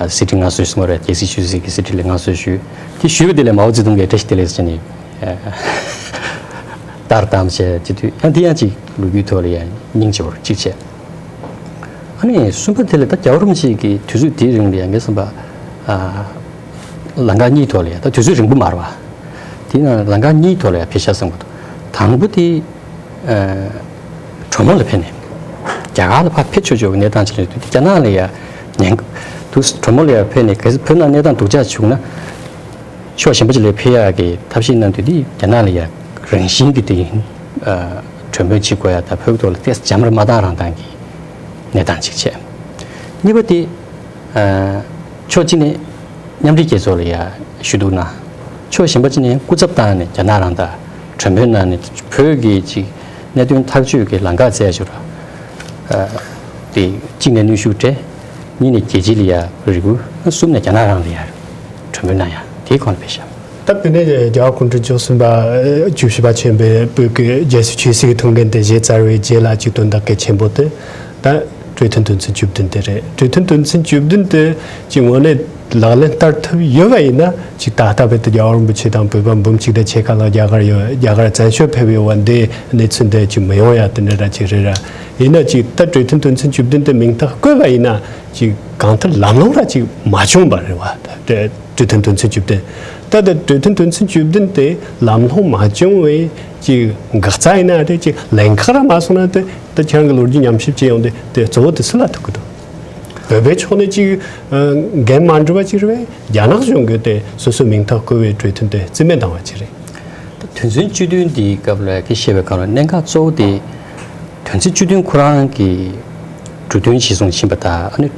གསེར་ཁྲི་མངའ་གསོལ་ཞུས་མ་རེད། རྒྱལ་སྲིད་ཆོས་སྲིད་ཀྱི་གསེར་ཁྲི་ལ་མངའ་གསོལ་ཞུས། དེ་ཞུས་པ་དེ་ལས་མའོ་ཙེ་ཏུང་གིས་བཀྲ་ཤིས་བདེ་ལེགས་ཟེར་ནས་ལྟར་བཏང་བྱས་བྱེད་དུས་ཡང་དེ་ཡང་ཅིག་ལོ་རྒྱུས་ཐོག་ལ་ཡང་སྙིང་རྗེ་བོར་གཅིག་བྱས། ཨ་ནི་གསུམ་པ་དེ་ལ་ད་རྒྱལ་བ་རིན་པོ་ཆེ་གི་དུས་ཚོད་དེའི་རིང་ལ་ཡང་ངས་བསམ་པ་ཨ། ལམ་ཁ་གཉིས་ཐོག་ལ་ཡང་ད་དུས་ཚོད་རིང་པོ་མ་རེད་བ། དེ་ན་ལམ་ཁ་གཉིས་ཐོག་ལ་ཡང་ཕེབས་ཤག་བསམ་གྱི་འདུག་དང་པོ་དེ་ཨ། གྲོ་མོ་ལ་ཕེབས་ནས་རྒྱ་གར་ལ་ཕར་ཕེབས་ཆོག་ཆོག་གི་གནས་སྟངས་ཅིག་ལ་དུས་དེ་རྒྱ་ནག་ལ་ཡང་ཉེན་ཁ་འདུག་གྲོ་མོ་ལ་ཡང་ཕེབས་ནས་གལ་སྲིད་བོད་ནང་གནས་སྟངས་སྡུག་ཅག་བྱུང་ན། ཕྱོགས་གཞན་པ་ཅིག་ལ་ཕེབས་ཡག་གི་ཐབས་ཤེས་གནང་དུས་དེ་རྒྱ་ནག་ལ་ཡ་རང་བཞིན་གྱི་དེ་གྲོས་མོལ་བྱེད་དགོས་ཡ་ད་བོད་ཐོག་ལ་ཏོག་ཙམ་འཇམ་ར་མ་བཏང་རང་བཏང་གི་གནས་སྟངས་ཅིག་བྱས། གཉིས་པ་དེ་ཕྱོགས་གཅིག་ནས་མཉམ་འབྲེལ་རྒྱལ་ཚོགས་ལ་ཡ་ཞུ་གཏུག་གནང་། ཕྱོགས་གཞན་པ་གཅིག་ནས་སྐུ་ཚབ་བཏང་ནས་རྒྱ་ནག་རང་ད་གྲོས་མོལ་གནང་ནས་བོད་ཀྱི་ཅིག་གནད་དོན་ཐག་གཅོད་ཀྱི་ལམ་ཁ་བཙལ་ཞུ་ར། དེ་གཅིག་ནས་གནོན་ཤུགས་སྤྲད། གཉིས་ནས་རྒྱལ་སྤྱི་ལ་ཡ་རེ་སྐུལ། གསུམ་ནས་རྒྱ་ནག་རང་ལ་ཡ་གྲོས་མོལ་གནང་ཡ་དེའི་སྒང་ལ་ཕེབས་ཤག་ད་དེ་ནས་རྒྱལ་བ་སྐུ་ཕྲེང་བཅུ་གསུམ་པ་བཅུ་བཞི་པ་ཆེན་པོས་བོད་ཀྱི་རྒྱལ་སྲིད་ཆོས་སྲིད་ཀྱི་ཐུགས་འགན་དེ་བཞེས་ཚར་བའི་རྗེས་ལ་ཅིག་དོན་དག་གལ་ཆེན་པོ་དེ་ད་གྲོས་མཐུན་དོན་ཚན་བཅུ་བདུན་དེ་རེད། གྲོས་མཐུན་དོན་ཚན་བཅུ་བདུན་དེ་ཅིག་དངོས་གནས་ལག་ལེན་བསྟར་ཐུབ་ཡོད་པ་ཡིན་ན་ཅིག་ད་ལྟ་བར་དུ་རྒྱལ་བ་རིན་པོ་ཆེ་དང་བོད་པ་འབུམ་གཅིག་དང་ཕྱེད་ཀ་ལྷག་རྒྱ་གར་ཡོད། རྒྱ་གར་བཙན་བྱོལ་ཕེབས་ཡོད་པ་འདི་གནས་ཚུལ་འདི་ཅིག་མི་ཡོང་ཡ་དེ་འདྲ་ར་ཅིག་རེད་ར། ཡིན་ན་ཅིག་ད་གྲོས་མཐུན་དོན་ཚན་བཅུ་བདུན་དེ་མིང་རྟགས་བཀོད་པ་ཡིན་ན་ཅིག་གང་ལྟར་ལམ་ལྷོང་ར་ཅིག་མ་བྱུང་བ་རེད་བ། ད་གྲོས་མཐུན་དོན་ཚན་བཅུ་བདུན། ད་ལྟ་གྲོས་མཐུན་དོན་ཚན་བཅུ་བདུན་དེ་ལམ་ལྷོང་མ་བྱུང་བའི་ཅིག་འགག་རྩ་ཡིན་ན་རེད། ཅིག་ལན་ཁག་ར་མ་སོང་ན་དེ་ད་ཁྱེད་རང་གི་ལོ་རྒྱུས་ཉམས་ཞིབ་བྱས་ཡོང་དུས་དེ་གཙོ་བོ་དེ་སུ་ལ་ཐུག་གི་འདུག་བོད་པའི་ཕྱོགས་ནས་ཅིག་འགན་མ་འགྲུབ་པ་ཅིག་རེད་བས། རྒྱ་ནག་གཞུང་གིས་དེ་སོ་སོའི་མིང་རྟགས་བཀོད་པའི་གྲོས་མཐུན་དེ་རྩིས་མེད་བཏང་བ་ཅིག་རེད། ད་དོན་ཚན་བཅུ་བདུན་འདིའི་སྐབས་ལ་ཁྱེད་བཤད་པའི་སྒང་ལ་གནད་འགག་གཙོ་བོ་དེ་དོན་ཚན་བཅུ་བདུན་ཁོ་རང་གི་འབྲུ་དོན་གཞིར་བཟུང་ཕྱིན་པ་དང་ཨ་ནི།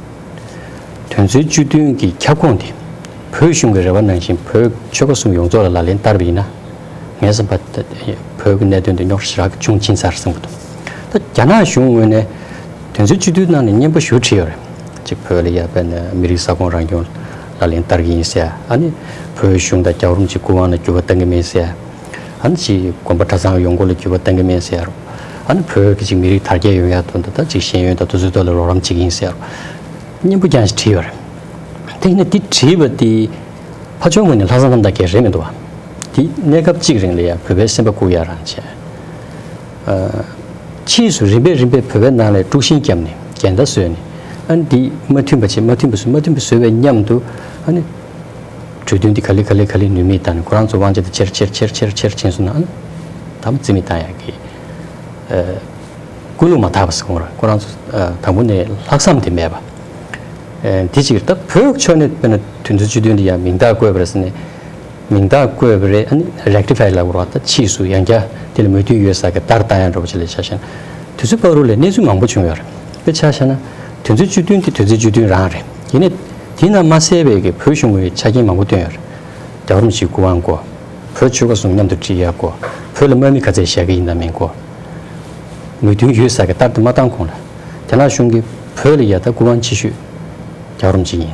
དོན་ཚན་བཅུ་བདུན་གྱི་ཁྱབ་ཁོངས་དེ་བོད་གཞུང་གི་རེ་བ་ནང་བཞིན་བོད་ཆོལ་ཁ་གསུམ་ཡོངས་རྫོགས་ལ་ལག་ལེན་བསྟར་བ་ཡིན་ན། ངའི་བསམ་པ་ད་བོད་ཀྱི་གནད་དོན་དེ་རྙོག་དྲ་ཞེ་དྲག་བྱུང་ཕྱིན་ཚར་བསམ་གྱི་འདུག་ད་རྒྱ་ནག་གཞུང་ངོས་ནས་དོན་ཚན་བཅུ་བདུན་ནང་ནས་སྙན་པོ་ཞེ་པོ་བྲིས་ཡོད་རེད། གཅིག་བོད་ལ་ཡ་དཔེར་ན་མི་རིགས་ས་ཁོངས་རང་སྐྱོང་ལག་ལེན་བསྟར་གྱི་ཡིན་ཟེར། ཨ་ནི་བོད་གཞུང་དང་རྒྱལ་བ་རིན་པོ་ཆེའི་སྐུ་དབང་ལ་འགྱུར་བ་གཏང་གི་མེད་ཟེར། ཨ་ནི་ཅིག་དགོན་པ་གྲྭ་ཚང་ཡོང་སྒོ་ལ་འགྱུར་བ་གཏང་གི་མེད་ཟེར་རོ། ཨ་ནི་བོད་ཀྱི་ཅིག་མི་རིགས་དར་རྒྱས་ཡོང་ཡ་དོན་དུ་ད་ཅིག་ཤེས་ཡོན་དང་དེ་ཚོའི་ཐོག་ལ་རོགས་རམ་བྱེད་ཀྱི་ཡིན་ཟེར་རོ། སྙན་པོ་རྐྱང་ཞིག་བྲིས་ཡོད་རེད། དེ་ཡིན་ན་དེ་བྲིས་པ་དེ་ཕར་ཕྱོགས་ངོས་ནས་ལྷག་བསམ་རྣམ་དག་གང་ཡང་རེད་མི་འདུག་བ། དེ་གནས་སྐབས་གཅིག་རིང་ལ་ཡ་བོད་པའི་སེམས་པ་བཀུག་ཡ་རང་བྱས། ཨ། ཕྱིས་སུ་རིམ་པས་རིམ་པས་བོད་པའི་ནང་ལ་དཀྲུག་ཤིང་བརྒྱབ་ནས་འགལ་ཟླ་བཟོས་ནས། ཨ་ནི་འདི་མ་མཐུན་པ་བྱས། མ་མཐུན་པ་བཟོས། མ་མཐུན་པ་བཟོས་པའི་མཉམ་དུ་ཨ་ནི་གྲོས་མཐུན་འདི་ག་ལེ་ག་ལེ་ག་ལེ་ནུས་མེད་བཏང་ནས་ཁོ་རང་ཚོ་དབང་ཆ་དེ་ཆེར་ཆེར་ཆེར་ཆེར་ཕྱིན་སོང་ན། ཨ་ནི་ད་མ་རྩིས་མེད་བཏང་ཡག་གི་ཨ་ཀུན་སློང་མ་དག་པ་ཟེར་དགོས་རེད། ཁོ་རང་ཚོ་ཨ་དང་པོ་ནས་ལྷག་བསམ་དེ་མེད་པ། ཨ་འདི་གཅིག་རེད། ད་བོད་ཕྱོགས་ནས་དཔེར་ན་དོན་ཚན་བཅུ་བདུན་འདི་ཡང་མིང་རྟགས་བཀོད་པ་རེད་ཟེར་ནས། མིང་རྟགས་བཀོད་པ་རེད། ཨ་ནི་རེག་ཊི་ཕའི་ལབ་དགོས་རེད་བ། ད་ཕྱིས་སུ་ཡང་བསྐྱར་དེ་ལ་མོས་མཐུན་ཡོད་ས་གི་བསྟར་བཏང་ཡ་འདྲ་པོ་ཅིག་ལ་ཆ་བཞག་ན། དུས་ཚོད་བར་དུ་ལ་གནས་ཚུལ་མང་པོ་བྱུང་ཡོད་རེད། དཔེ་ཆ་བཞག་ན་དོན་ཚན་བཅུ་བདུན་དེ་དོན་ཚན་བཅུ་བདུན་རང་རེད། ཡིན་ནའི་དེ་ནང་མ་གསལ་བའི་གི་བོད་གཞུང་གི་ཆ་རྐྱེན་མང་པོ་བཏོན་ཡོད་རེད། རྒྱལ་བ་རིན་པོ་ཆེའི་སྐུ་དབང་དགོས། བོད་ཆོལ་ཁ་གསུམ་མཉམ་དུ་སྒྲིལ་ཡ་དགོས། བོད་ལ་དམག་མི་ག་ཚད་བཞག་གི་ཡིན་དང་མིན་དགོས། མོས་མཐུན་ཡོད་ས་གི་བསྟར་དུ་མ་བཏང་གོང་ལ་རྒྱ་ནག་གཞུང་གིས་བོད་ལ་ཡ་ད་སྐུ་དབང་ཆེ་ཤོས་རྒྱལ་བ་རིན་པོ་ཆེ་ཡིན།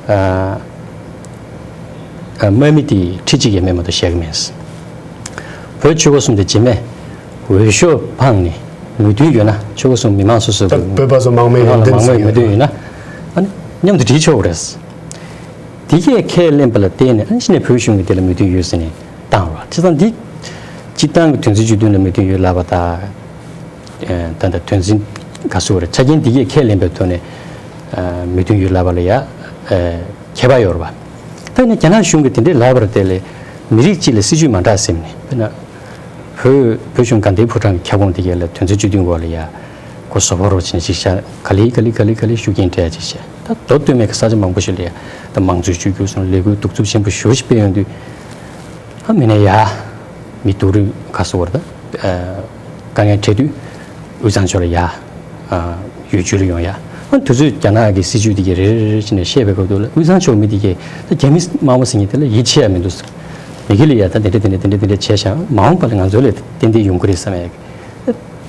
ཨ། ཨ། དམག་མི་དེ་ཁྲི་གཅིག་ཡས་མས་མ་གཏོགས་བཞག་གི་མེད། བོད་ཆོལ་ཁ་གསུམ་དེ་རྗེས་མས་འོས་ཤོག་འཕངས་ནས་མོས་མཐུན་ཡོད་ན། ཆོལ་ཁ་གསུམ་མི་མང་སོ་སོ་ད་གི་བོད་པ་ཚོ་མང་མོས་ཡོད་མང་མོས་མོས་མཐུན་ཡོད་ན། ཨ་ནི་མཉམ་དུ་སྒྲིལ་ཆོག་གི་རེད། དེ་གས་ཁས་ལེན་པ་ལ་བརྟེན་ནས་ཨ་ནི་གཞི་ནས་བོད་གཞུང་གིས་དེ་ལ་མོས་མཐུན་ཡོད་ཟེར་ནས་བཏང་བ། བྱས་ཙང་འདི་སྤྱིར་བཏང་གི་དོན་ཚན་བཅུ་བདུན་ལ་མོས་མཐུན་ཡོད་ལབ་པ་དང་། ད་ལྟ་དོན་ཚན་ག་ཚོད་རེད། ཆ་རྐྱེན་འདི་གས་ཁས་ལེན་པའི་ཐོག་ནས་ མོས་མཐུན་ཡོད་ལབ་པ་ལ་ཡ་ཁྱད་པར་ཡོད་རེད་པ། ད་ནི་རྒྱ་ནག་གཞུང་གིས་དེ་འདྲའི་ལབ་པར་དེ་ལས་མི་རིགས་གཅིག་ལ་སྲིད་ཇུས་མ་འདྲ་ཟེར་ནས། དཔེར་ན། བོད་བོད་གཞུང་དགའ་ལྡན་ཕོ་བྲང་གི་ཁྱབ་ཁོངས་དེ་གའི་ལ་དོན་ཚན་བཅུ་བདུན་འོག་ལ་ཡ། ཁོ་བཟོ་པོ་རོགས་བྱས་ནས་ཅིག་བཞག་ག་ལེ་ག་ལེ་ག་ལེ་ག་ལེ་ཤུགས་རྐྱེན་སྤྲད་ཅིག་བྱས། ད་མདོ་སྟོད་སྨད་ཀྱི་ས་ཆ་མང་པོ་ཞིག་ལ་ཡ། ད་མང་གཙོའི་བཅོས་བསྒྱུར་སོང་ལས་འགུལ་གདུག་རྩུབ་ཆེན་པོ་ཞེ་པོ་ཞིག་སྤེལ་ཡོང་དུས། ཨ་མི་ནས་ཡ། མི་སྡུག་རུས་ག་སོ་བར་ད། དཀའ་ངལ་འཕྲད་དུས། དབུས་གཙང་ཕྱོགས་ལ་ཡ། ཡུལ་ཆུ་ལ་ཡོང་ཡ། ཨ་དུས་ཚོད་རྒྱ་ནག་གི་སྲིད་ཇུས་དེ་གའི་རེ་རེ་རེ་བྱས་ནས་བཤད་པའི་སྐབས་དུ་ལ་དབུས་གཙང་ཕྱོགས་མི་དེ་གའི་ད་རྒྱ་མི་དམར་མོ་ཟེར་མཁན་དེ་ལ་ཡིད་ཆེས་ཡ་མི་འདུག་མི་གི་ལ་ཡ་ད་དེ་འདྲ་དེ་འདྲ་དེ་འདྲ་དེ་འདྲ་བྱས་ཤག་མ་འོངས་པ་ལ་ང་ཚོ་ལ་ཏན་ཏན་ཡོང་གི་རེད་བསམ་ཡ་གི་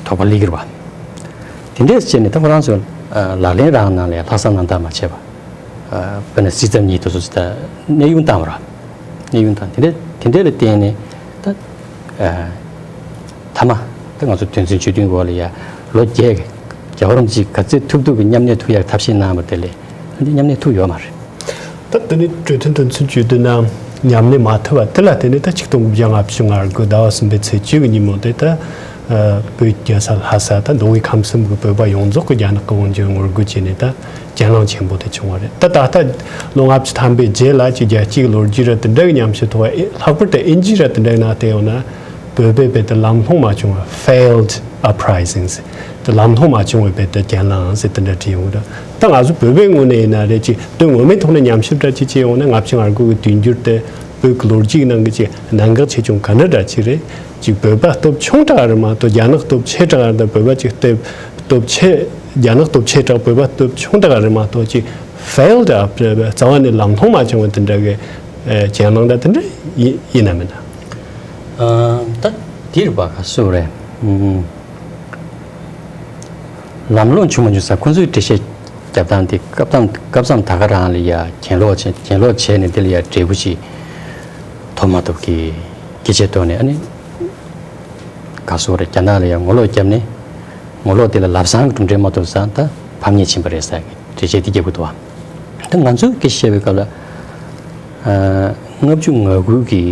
དོགས་པ་སླེབས་ཀྱི་རེད་པ། དེ་འདྲས་བྱས་ནས་ད་ཁོ་རང་ཚོ་ལག་ལེན་རང་ནང་ལ་ཡ་ལྷག་བསམ་རྣམ་དག་མ་བྱས་པ། དཔེར་ན་སྲིད་ཚབ་གཉིས་དེ་ཚོ་ད་གནས་དབྱུང་བཏང་བ་ར། གནས་དབྱུང་བཏང་དེ་འདྲ་དེ་འདྲ་ལ་བརྟེན་ནས་ད། མཐའ་མ་ད་ང་ཚོ་དོན་ཚན་བཅུ་བདུན་འོག་ལ་ཡ་ལོ་བརྒྱད་ཀྱི་རྒྱལ་བ་རིན་པོ་ཆེ་ག་ཚོད་ཐུབ་ཐུབ་ཀྱི་མཉམ་གནས་ཐུབ་ཡག་ཐབས་ཤེས་གནང་བ་དེ་ལས་ད་འདི་མཉམ་གནས་ཐུབ་ཡོད་མ་རེད། ད་དེ་ནི་གྲོས་མཐུན་དོན་ཚན་བཅུ་བདུན་ནང་མཉམ་གནས་མ་ཐུབ་པ་དེ་ལ་བརྟེན་ནས་ད་ཆིག་སྟོང་དགུ་བརྒྱ་ལྔ་བཅུ་ང་དགུ་ཟླ་བ་གསུམ་པའི་ཚེས་བཅུ་གི་ཉིན་མོ་དེ་ད་བོད་རྒྱལ་ས་ལྷ་ས་ད་མདོ་དབུས་ཁམས་གསུམ་གྱི་བོད་པ་ཡོངས་རྫོགས་ཀྱི་རྒྱ་ནག་གི་དབང་སྒྱུར་ངོ་རྒོལ་བྱས་ནས་ད། གྱེན་ལངས་ཆེན་པོ་དེ་བྱུང་བ་རེད། ད་ད་ལྟ་ལོ་ལྔ་བཅུ་ཐམ་པའི་རྗེས་ལ་ཅིག་རྒྱལ་སྤྱིའི་ལོ་རྒྱུས་ར་དེ་འདྲ་གི་ཉམས་ཞིབ་ཐོག་ལྷག་པར་དུ་ཨིན་ཇི་ར་དེ་འདྲ་གི་ནང་བལྟས་ཡོང་ན་བོད་པའི་བོད་དུ་ལམ་ལྷོང་མ་བྱུང་བ། Failed uprisings། དེ་ལམ་ལྷོང་མ་བྱུང་བའི་བོད་དུ་གྱེན་ལངས་ཟེར་དེ་འདྲ་བྲིས་ཡོང་གི་རེད། ད་ང་ཚོ་བོད་པའི་ངོས་ནས་ཡིན་ན་རེད། ཅིག་དོན་ངོ་མའི་ཐོག་ནས་ཉམས་ཞིབ་འདྲ་ཅིག་བྱས་ཡོང་ན་ལྔ་བཅུ་ང་དགུ་གི་དུས་འགྱུར་དེ་བོད་ཀྱི་ལོ་རྒྱུས་ནང་གི་ཅིག་གནད་འགག་ཆེ་ཆུང་ག་འདྲ་འདྲ་ཅིག་རེད། ཅིག་བོད་པ་སྟོབས་ཆུང་དྲགས་རེད་མ་གཏོགས་རྒྱ་ནག་སྟོབས་ཆེ་དྲགས་རེད། བོད་པ་ཅིག་སྟོབས་སྟོབས་ཆེ་རྒྱ་ནག་སྟོབས་ཆེ་དྲགས་བོད་པ་སྟོབས་ཆུང་དྲགས་རེད་མ་གཏོགས་ཅིག་failed up རྩ་བ་ནས་ལམ་ལྷོང་མ་བྱུང་བ་དེ་འདྲ་གི་གྱེན་ལངས་དང་དེ་འདྲ་ཡིན་ཡིན་ན་མིན་ན། ད་དེ་རེད་པ། ག་སུ་རེད། ལམ་ལྷོང་བྱུང་མ་བྱུང་ས་ཁོང་ཚོའི་འགྲེལ་བཤད་རྒྱབ་སྟངས་དེ་སྐབས་དང་སྐབས་མཚམས་ད་ག་རང་ལ་ཡ་གྱེན་ལོག་བྱས་གྱེན་ལོག་བྱས་ནས་དེ་ལ་ཡ་འབྲས་བུ་ཞིག་ཐོབ་མ་ཐོབ་ཀྱི་སྐད་ཆའི་ཐོག་ནས། ཨ་ནི་ག་སོ་རེད། རྒྱ་ནག་ལ་ཡང་ངོ་ལོག་བརྒྱབ་ནས་ངོ་ལོག་དེ་ལ་ལམ་སང་གི་གྲུབ་འབྲས་མ་ཐོབ་ཙང་ད་ཕམ་ཉེས་ཕྱིན་པ་རེད་ཟེར་གི་འགྲེལ་བཤད་དེ་རྒྱབ་གི་འདུག་བ། ད་ང་ཚོས་སྐད་ཆ་བཤད་པའི་སྐབས་ལ་ལྔ་བཅུ་ང་དགུ་གི་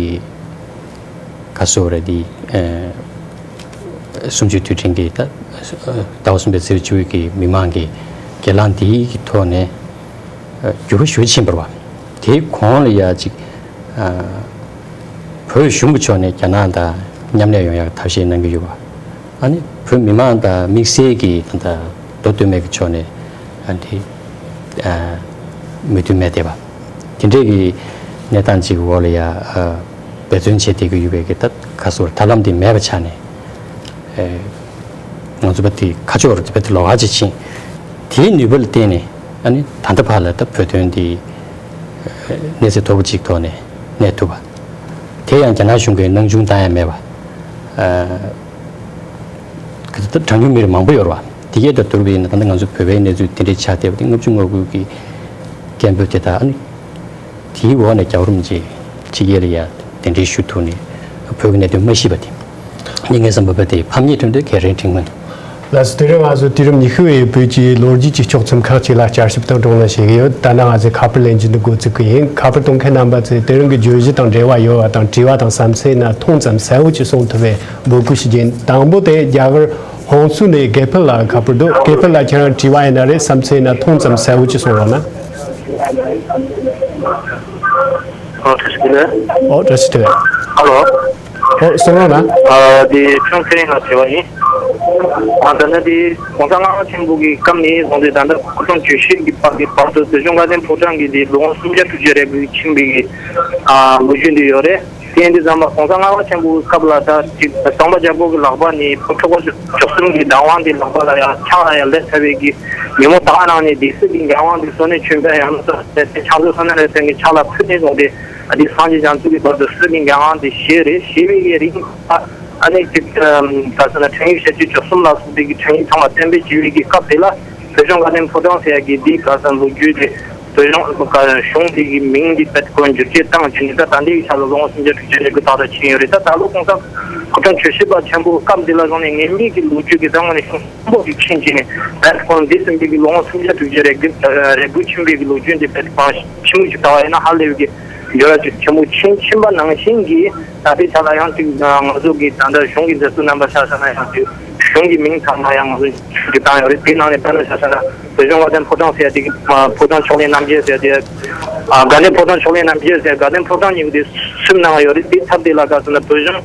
ག་སོ་རེད། དེ་གསུམ་བཅུའི་དུས་དྲན་གྱི་ད་ཟླ་བ་གསུམ་པའི་ཚེས་བཅུ་གི་མི་མང་གི་གྱེན་ལངས་དེའི་གི་ཐོག་ནས་འགྱུར་བ་ཞེ་པོ་ཕྱིན་པ་རེད་བ། དེའི་གོང་ལ་ཡ་ཅིག་བོད་གཞུང་གི་ཕྱོགས་ནས་རྒྱ་ནག་དང་མཉམ་ལས་ཡོང་ཡག་ཐབས་ཤེས་གནང་གི་ཡོད་པ། ཨ་ནི་བོད་མི་མང་དང་དམིགས་བསལ་གྱི་ད་ལྟ་མདོ་སྟོད་སྨད་ཀྱི་ཕྱོགས་ནས་ཨ་འདི་མོས་མཐུན་མེད་བསྡད་པ། དེ་འདྲས་ཀྱི་གནས་སྟངས་ཅིག་འོག་ལ་ཡ་འབད་བརྩོན་བྱས་བསྡད་ཀྱི་ཡོད་པའི་གི་ད་ག་སོ་ཐབས་ལམ་དེ་མེད་པ་ཆགས་ནས། ང་ཚོ་བ་དེ་ཁ་ཕྱོགས་རུ་དེ་བ་དེ་ལོགས་ཀ་ཅིག་ཕྱིན། དེའི་ནུས་པ་ལ་བརྟེན་ནས་ཨ་ནི་ད་ལྟ་བར་ལ་ད་བོད་དོན་དེ་གནས་ཚད་མཐོ་པོ་ཅིག་ཐོག་ནས་གནས་ཐུབ་པ། དེ་ཡང་རྒྱ་ནག་གཞུང་གིས་སྣང་ཆུང་བཏང་ཡ་མེད་པ། ག་ཚོད་ད་གྲངས་ཉུང་མི་རིགས་མང་པོ་ཡོད་རེད་བ། དེ་གས་དང་བསྡུར་བ་ཡིན་ན་ད་ལྟ་ང་ཚོ་བོད་པའི་གནས་ཚུལ་དེ་འདྲའི་ཆགས་བསྡད་པ་དེ་ལྔ་བཅུ་ང་དགུ་གི་སྐད་འབོད་དེ་དག་ཨ་ནི། དེའི་འོག་ནས་རྒྱལ་བ་རིན་པོ་ཆེ་ཕྱི་རྒྱལ་ལ་ཡ་གདན་འདྲེན་ཞུ་ཐུབ་ནས་བོད་ཀྱི་གནད་དོན་མ་ཤེས་པ་དེ་ནི་ངས་བསམ་པ་བོད་དེ་ཕམ་ཉེས་ཐོན་ཏེ་གལ་རིན་འཕྲིན་མིན། ལགས་སོ། དེ་རིང་ང་ཚོ་དུས་རབས་ཉི་ཤུ་བའི་བོད་ཀྱི་ལོ་རྒྱུས་ཀྱི་ཕྱོགས་མཚམས་ཁག་ཅིག་ལ་བསྐྱར་ཞིབ་དང་སྒྲོག་གླེང་བྱེད་ཀྱི་ཡོད། ད་ནང་ང་ཚོས་ཁ་པར་ལེན་རྒྱུ་འདི་འགོ་བཙུགས་ཀྱི་ཡིན། ཁ་པར་གཏོང་མཁན་རྣམ་པ་ཚོས་དེ་རིང་གི་བརྗོད་གཞི་དང་འབྲེལ་བ་ཡོད་པ་དང་དྲི་བ་དང་བསམ་ཚུལ་ན་ཐུང་ཙམ་གསལ་བོ་ཅིག་གསུང་ཐུབ་པའི་འབོད་སྐུལ་ཞུ་རྒྱུ་ཡིན། དང་པོ་དེ་རྒྱ་གར་ཧོང་སུ་ནས་དགེ་འཕེལ་ལགས་ཁ་པར་འདུག་དགེ་འཕེལ་ལགས་ཁྱེད་རང་དྲི་བ་ཡིན་ན་རེད། བསམ་ཚུལ་ཡིན་ན་ཐུང་ཙམ་གསལ་བོ་ཅིག་གསུང་རོགས་གནང་། ཨ་ཐུགས་རྗེ་ཆེ་ལགས། ཨོ་བཀྲ་ཤིས་བདེ་ལེགས། ཧ་ལོ། ཨོ་གསུང་རོགས་གནང་། ཨ་དེ་ཁྱུང་ཚེ་རིང་ལ་དྲི་བ་ཡིན། ཨ་ད་ནི་དེ་༸གོང་ས་ལྔ་པ་ཆེན་པོ་གི་སྐབས་ནས་བཟུང་སྟེ་ད་ལྟ་སྐུ་ཕྲེང་བཅུ་བཞི་གི་བར་གྱི་བར་དུ་བོད་གཞུང་བཀའ་བསྟན་ཕོ་བྲང་གི་དེ་ལོ་ངོ་སུམ་བརྒྱ་དྲུག་ཅུ་རེ་དགུ་ཕྱིན་པའི་གི་ཨ་ལོ་རྒྱུས་འདི་ཡོད་རེད། དེ་ཡིན་དུས་ཙམ་པ་༸གོང་ས་ལྔ་པ་ཆེན་པོའི་སྐབས་ལ་ད་ཅིག་སྟོང་པ་རྒྱལ་པོ་གི་ལག་པ་ནས་བོད་ཕྲུག་པ་བཅུ་གསུམ་གྱི་བདག་དབང་དེ་ལག་པ་ལ་ཡང་ཕྱག་ལ་ཡང་ལེན་ཐུབ་པའི་གི་ཉིན་མོ་ད་ག་ནང་ནས་སྡེ་སྲིད་ཀྱི་འགན་དབང་དེ་བསོད་ནམས་ཆོས་འཕེལ་ཡང་ན་ཕྱག་མཛོད་བསོད་ནམས་རབ་བརྟན་གྱི་ཕྱག་ལ་ཕུལ་ནས་བཟུང་སྟེ་ཨ་དེ་སངས་རྒྱས་རྒྱ་མཚོ་གི་བར་དུ་སྲིད་ཀྱི་འགན་དབང་དེ་བཞེས་རེད། བཞེས་པའི་གི་རིང་ཨ་ནི་ཅིག་ག་ཟེར་ན་ཁྲིམས་ཡིག་ཞེ་གཅིག་བཅུ་གསུམ་ལ་སོགས་པའི་གི་ཁྲིམས་ཡིག་ཚང་མ་གཏན་འབེབས་བྱས་པའི་གི་སྐབས་དེ་ལ་བོད་གཞུང་བཀའ་བསྟན་ཕོ་བྲང་ཟེར་ཡ་གི་འདི་ག་ཟེར་ལོ་རྒྱུས་དེ། བོད་གཞུང་གཞུང་དེ་གི་མིང་འདི་བེད་སྐོར་འགྱུར་བཅོས་བཏང་བྱས་ནས་ད་ད་ལྟའི་ཆ་ལ་ལོ་ངོ་སུམ་བརྒྱ་དྲུག་ཅུ་རེ་དགུ་ཏག་ཏག་ཕྱིན་ཡོད་རེད། ད་ད་ལོ་༸གོང་ས་སྐུ་ཕྲེང་བཅུ་བཞི་པ་ཆེན་པོ་སྐབས་འདི་ལ་བཟུང་ནས་ངེས་མེད་ཀྱི་ལོ་རྒྱུས་ཀྱི་ད་དངོས་གནས་ཤུགས་ཆེན་པོ་ཞིག་ཕྱིན་བྱས་ནས་བེད་སྐོར་འདི་ཟིན་པའི་གི་ལོ་ངོ་སུམ་བརྒྱ་དྲུག་ཅུ་རེ་དགུ་རེ་དགུ་ཕྱིན་པའི་གི་ལོ་རྒྱུས་འདི་བེད་སྐོར་ཕྱི་མིག་ཅིག་ལྟ་བ་ཡིན་ན་ཧ་ལས་པའི་གི་འགྱུར་བ་ཅིག་ཆེན་པོ་ཕྱིན་ཕྱིན་པ་ནང་བཞིན་གྱི་ད་ལྟའི་ཆ་ལ་ཡང་ཅིག་ང་ཚོ་གི་ད་ལྟ་གཞུང་གི་མཛད་གཙོ་རྣམ་པ་ཆ་བཞག་ན་ཡང་ཅིག་གཞུང་གི་མིང་ཚང་མ་ཡང་ང་ཚོ་ཞུ་བཏང་ཡོད་རེད། དེའི་ནང་ནས་དཔེར་ན་ཆ་བཞག་ན། བོད་གཞུང་དགའ་ལྡན་ཕོ་བྲང་ཟེར་ཡ་དེ་ཕོ་བྲང་ཕྱོགས་ལས་རྣམ་རྒྱལ་ཟེར་ཡ་དེ། དགའ་ལྡན་ཕོ་བྲང་ཕྱོགས་ལས་རྣམ་རྒྱལ་ཟེར་དགའ་ལྡན་ཕོ་བྲང་གཉིས་ཀྱི་དེ་གསུམ་ནང་ཡོད་རེད། དེ་ཐབས་དེ་ལ་ག་ཟེར་ན་བོད་གཞུང་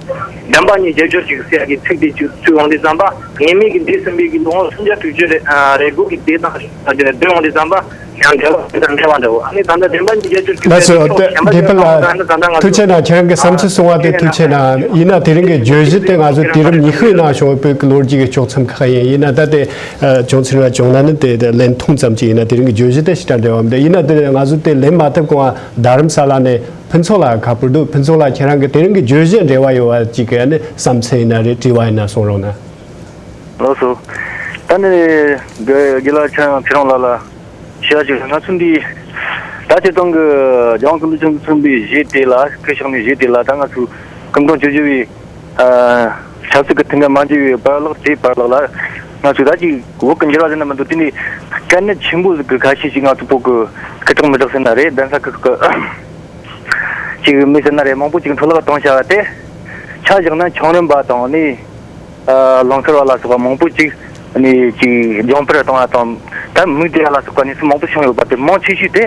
བདེན་པ་གཉིས་རྒྱལ་སྦྱོར་གྱི་ཟེར་ཡ་གི་ཚིག་དེ་བཅུག་བཅུག་འོང་དུས་ཙམ་པ། ངེས་མེད་ཀྱི་འདས་ཟིན་པའི་གི་ལོ་ངོ་སུམ་བརྒྱ་དྲུག་ཅུ་རེ་རེ་དགུ་གི་དེ་དང་བསྡུར་འོང་དུས་ཙམ་པ། ཡང་འགལ་བ་དང་འགལ་བ་འདྲ་བོ། ཨ་ནི་ད་ལྟ་བདེན་པ་གཉིས་རྒྱལ་སྦྱོར་གྱི་ལགས་སོ། དེ་དེ་ཕུད་ལ་ཐུགས་རྗེ་གནང་། ཁྱེད་རང་གི་བསམ་ཚུལ་གསུང་བ་དེ་ཐུགས་རྗེ་གནང་། ཡིན་ན་དེ་རིང་གི་བརྗོད་གཞི་དེ་ང་ཚོ་དུས་རབས་ཉི་ཤུའི་ནང་བྱུང་བའི་བོད་ཀྱི་ལོ་རྒྱུས་ཀྱི་ཕྱོགས་མཚམས་ཁག་ཡིན། ཡིན་ན་ད་དེ་བྱུང་ཚུལ་ལ་བྱུང་ན་ནི་དེ་ལན་ཐུང་ཙམ་ཅིག་ཡིན་ན། དེ་རིང་གི་བརྗོད་གཞི་དེ་ཞེ་དྲག་འབྲེལ་བ་མི་འདུག་ཡིན་ན་དེ་ང་ཚོ་དེ་ལན་མ་ཐེབས་གོང་ང་རྡ་རམ་ས་ལ་ནས་ཕུན་ཚོགས་ལགས་ཁ་པར་འདུག་ཕུན་ཚོགས་ལགས། ཁྱེད་རང་གི་དེ་རིང་གི་བརྗོད་གཞི་འབྲེལ་བ་ཡོད་པ་ཅིག་གི་ནི་བསམ་ཚུལ་ཡིན་ན་རེད། དྲི་བ་ཡིན་ན་གསུང་རོགས་གནང་། ལགས་སོ། ད་ནི་དགེ་དགེ་ལགས་ཁྱེད་རང་ཚེ་རིང་ལགས་ལ་ཞུ་ཡ་ཅིག་ང་ཚོ་འདི་ད་སྤྱིར་བཏང་གི་རྒྱལ་དབང་སྐུ་ཕྲེང་རིན་པོ་ཆེ་མཚོན་པའི་གཞི་དེ་ལ་སྐུ་ཕྱག་ནས་གཞི་དེ་ལ་ད་ང་ཚོ་སྐུ་ཕྲེང་བཅུ་བཞི་པའི་ཆབ་སྲིད་ཀྱི་མཐུན་རྐྱེན་མ་འཇལ་བའི་བར་ལག་དེའི་བར་ལག་ལ་ང་ཚོས་ད་ཅིག་འོག་གི་འགྱུར་བ་ཟེར་ན་མི་འདུག་དེ་ནི་དཀའ་གནད་ཆེན་པོ་ཟིག་གི་ཁ་ཤས་ཤིག་ང་ཚོ་བོད་གི་སྐུ་དྲག་མི་དྲག་ཟེར་ན་རེད། གདན་ས་ཁག་གི་ཅིག་མི་ཟེར་ན་རེད། མང་པོ་ཅིག་འཕྲོ་བརླག་གཏོང་བྱ་བ་དེ། ཆ་བཞག་ན་ཆོས་རིམ་པ་དང་ནི་ལང་ཚར་བ་ལ་སོགས་པ་མང་པོ་ཅིག་ནི་ཅིག་སྦྱོང་བརྡར་གཏོང་བ་དང་། ད་མིག་དེ་ལ་སོགས་པ་གནས་ཚུལ་མང་པོ་བྱུང་ཡོད་པ་དེ་མང་ཆེ་ཤོས་དེ་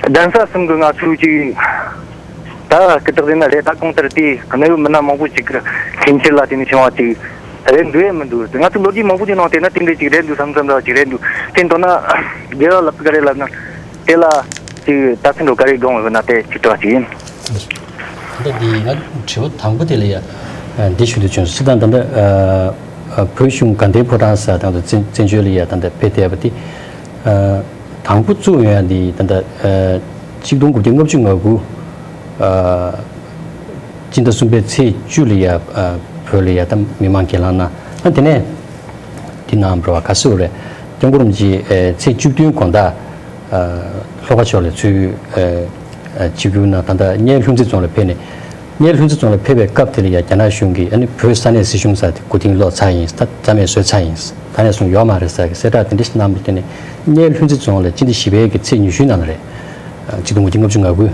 གདན་ས་གསུམ་གི་ང་ཚོའི་ཅིག་ད་སྐུ་དྲག་ཟེར་ན་རེད། ད་གང་ལྟར་དེ་གནད་ཡོད་མི་སྣ་མང་པོ་ཅིག་གི་འཐེན་འཁྱེར་ལ་བརྟེན་ནས་བྱུང་བ་ཅིག་རེད་འདུག་ཨེ་མི་འདུག་ང་ཚོ་ལོ་རྒྱུས་མང་པོ་ཅིག་ནང་བལྟས་ན་དེ་འདྲ་ཅིག་རེད་འདུག་བསམ་བསམ་འདྲ་ཅིག་རེད་འདུག་དེ་མདོར་ན་དགེ་བ་ལབ་ག་རེ་ལབ་ན་དེ་ལ་ཅིག་ད་ཚུན་འགྲོ་ག་རེ་དགོངས་ཡོད་ན་དེ་ཅིག་དྲི་བ་ཅིག་ཡིན། ད་ལྟ་འདི་ང་དྲི་བ་དང་པོ་དེ་ལ་ཡ་འདི་ཞུ་འདོད་བྱུང་། སྤྱིར་བཏང་ད་ལྟ་བོད་གཞུང་དགའ་ལྡན་ཕོ་བྲང་ཟེར་དང་དུ་བཙན་བཙན་བྱོལ་ལ་ཡ་ད་ལྟ་ཕེབས་བསྡད་པ་དེ་དང་པོ་བཙུགས་ཡོང་ཡ་འདི་ད་ལྟ་གཅིག་སྟོང་དགུ་བརྒྱ་ལྔ་བཅུ་ང་དགུ་སྤྱི་ཟླ་གསུམ་པའི་ཚེས་བཅུ་ལ་ཡ་བོད་ལ་ཡ་ད་མི་མང་གྱེན་ལངས་གནང་། ཨ་དེ་ནས་དེ་ནང་འགྲོ་བ་ག་སུ་རེད། སྐྱབས་མགོན་རིན་པོ་ཆེ་ཚེས་བཅུ་བདུན་དགོང་དག་ལྷོ་ཁ་ཕྱོགས་ལ་ཚུར་ཆིབས་བསྒྱུར་གནང་། ད་ལྟ་སྔོན་ལྷུན་རྩེ་རྫོང་ལ་ཕེབས་ནས། སྔོན་ལྷུན་རྩེ་རྫོང་ལ་ཕེབས་པའི་སྐབས་དེ་ལ་ཡང་རྒྱ་ནག་གཞུང་གིས་ཨ་ནི་བོད་ས་གནས་སྲིད་གཞུང་ཟེར་དེ་མགོ་རྟིང་སློག་ཚར་ཡིན། ད་རྩ་མེད་བཟོས་ཚར་ཡིན། ད་ནས་བཟུང་ཡོད་མ་རེད་ཟེར་གྱི་གསལ་བསྒྲགས་དེ་འདྲ་ཞིག་གནང་བ་དེ་ནི་སྔོན་ལྷུན་རྩེ་རྫོང་ལ་སྤྱི་ཟླ་བཞི་པའི་གི་ཚེས་ཉི་ཤུའི་ནང་ལ་རེད། གཅིག་སྟོང་དགུ་བརྒྱ་ལྔ་བཅུ་ང་དགུ།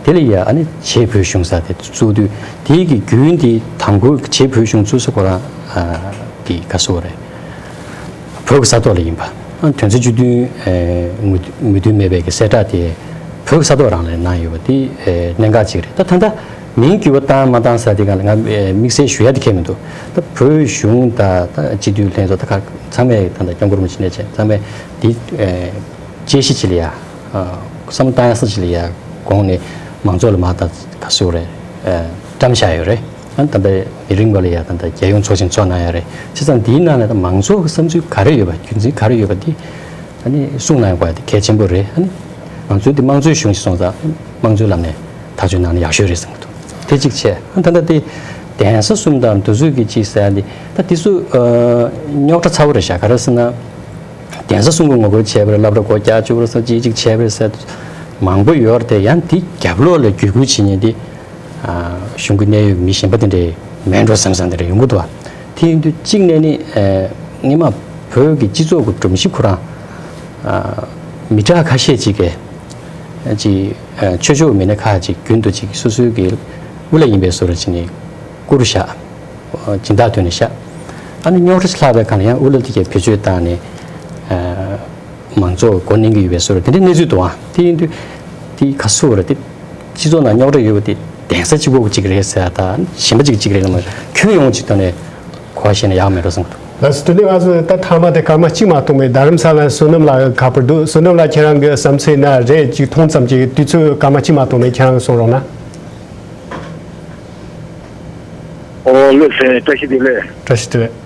དེ་ལ་ཡང་ཨ་ནི་བྱེས་བོད་གཞུང་ཟེར་དེ་བཙུགས་དུས། དེའི་གི་རྒྱུན་དེ་དང་པོ་བྱེས་བོད་གཞུང་བཙུགས་ས་ཁོ་རང་གི་ག་སོ་རེད། བོད་ཀྱི་ས་ཐོག་ལ་ཡིན་པ། ཨ་དོན་ཚན་བཅུ་བདུན་མོས་མོས་མཐུན་མེད་པའི་གི་གསལ་བསྒྲགས་དེ་བོད་ཀྱི་ས་ཐོག་རང་ལ་གནང་ཡོད་པ་དེ་གནད་འགག་ཅིག་རེད། ད་ད་ལྟ་མིང་བསྒྱུར་བ་བཏང་མ་བཏང་ཟེར་དེ་ག་ལ་ང་དམིགས་བསལ་ཞུ་ཡ་དེ་ཁེལ་མི་འདུག་ད་བོད་གཞུང་ད་ད་སྤྱི་འཐུས་ལྷན་ཚོགས་ད་ག་ཚང་མས་ད་ལྟ་སྐྱབས་མགོན་རིན་པོ་ཆེ་ནས་བྱས་ཚང་མས་དེ་དཔྱད་གཞི་ཅིག་ལ་ཡ་བསམ་བློ་བཏང་ཡ་ས་ཅིག་ལ་ཡ་དགོངས་ནས་མང་ཚོགས་ལ་མ་ད་ག་སུ་རེད་བཀྲམ་བཞག་ཡོད་རེད། ཨ་ད་ལྟ་མི་རིང་བ་ལ་ཡ་ད་ལྟ་རྒྱལ་ཡོངས་ཚོགས་ཆེན་ཚོགས་གནང་ཡ་རེད། བྱས་ཙང་འདིའི་ནང་ནས་ད་མང་ཚོགས་ཀྱི་བསམ་ཚུལ་ག་རེ་ཡོད་པ། རྒྱུ་མཚན་ག་རེ་ཡོད་པ་འདི་ཨ་ནི་གསུངས་གནང་དགོས་ཡ་དེ་གལ་ཆེན་པོ་རེད། ཨ་ནི་ང་ཚོའི་འདི་དམངས་གཙོའི་གཞུང་ཞིག་སོང་ཙང་དམངས་གཙོའི་ལམ་ནས་ཐག་གཅོད་གནང་ན་ཡག་ཤོས་རེད་བསམ་གྱི་འདུག་དེ་གཅིག་བྱས། ཨ་ད་ལྟ་དེ་གདན་ས་གསུམ་དང་འདི་ཚོའི་གི་ཅིག་ཟེར་ཡ་འདི་ད་དེ་ཚོ་རྙོག་དྲ་ཚ་བོ་རེད་ཤག་ག་རེ་ཟེར་ན། གདན་ས་གསུམ་གྱི་ངོ་རྒོལ་བྱས་པ་རེད། སློབ་གྲྭ་སྒོ་རྒྱག་བཅུག་པ་རེད་ཟེར། ཅིག་ཅིག་བྱས་པ་རེད་ཟེར། མང་པོ་ཡོད་རེད་དེ། ཡང་དེ་རྒྱབ་ལོགས་ལ་བརྒྱུད་སྐུལ་བྱེད་མཁན་དེ་གཞུང་གི་གནད་ཡོད་མི་གཞན་པ་དེ་འདྲས་མེད་འགྲོ་བསམ་བསམ་དེ་འདྲས་ཡོང་གི་འདུག་བ། དེ་ཡིན་དུས་གཅིག་ནས་ནི་སྔོན་མ་བོད་ཀྱི་སྤྱི་ཚོགས་ཀྱི་སྒྲོམ་གཞི་ཁོ་རང་མི་དྲག་ཁ་ཤས་ཅིག་གིས་ཅིག་ཆོས་ཕྱོགས་མི་སྣ་ཁག་ཅིག་རྒྱུན་དུ་ཅིག་སོ་སོའི་གི་དབུ་བླ་ཡིན་པའི་བཟོ་འདྲ་བྱས་ནས་བཀུར་བཞག་སྦྱིན་བདག་ཐོན་ནས་བཞག་ཨ་ནི་རྙོག་དྲ་ཆེ་ལྷག་པའི་སྒང་ལ་ཡང་དབུ་བླ་དེ་གས་བེད་སྤྱོད་བཏང་ནས་མང་ཚོགས་མགོ་གནོན་གྱི་ཡོད་པའི་བཟོ་འདྲ་དེ་འདྲའི་གནས་ཚུལ་འདུག་ཨ་དེ་ཡིན་དུས་དེ་ག་སུ་རེད། དེ་སྤྱི་ཚོགས་ནང་རྙོག་དྲ་ཡོད་པ་དེ་གདན་ས་གཅིག་པོ་གཅིག་རེད་ཟེར་ཡ་དང་གཞན་པ་གཅིག་གཅིག་རེད་ལ་མ་ཁྱོན་ཡོངས་གཅིག་ཐོག་ནས་གོ་བ་བཤད་ན་ཡག་མེད་འགྲོ་བསམ་གྱི་འདུག་ལགས་སོ། དེ་ནས་ང་ཚོ་ད་མཐའ་མ་དེ་སྐར་མ་གཅིག་མ་གཏོགས་མེད། རྡ་རམ་ས་ལ་བསོད་ནམས་ལགས་ཁ་པར་འདུག་བསོད་ནམས་ལགས་ཁྱེད་རང་གི་བསམ་ཚུལ་ན་རེད་ཅིག་ཐུང་ཙམ་ཅིག་དུས་ཚོད་སྐར་མ་གཅིག་མ་གཏོགས་མེད། ཁྱེད་རང་གསུང་རོགས་གནང་། ཨོ་ལགས་སེ་བཀྲ་ཤིས་བདེ་ལེགས། བཀྲ་ཤིས་བདེ་ལེགས།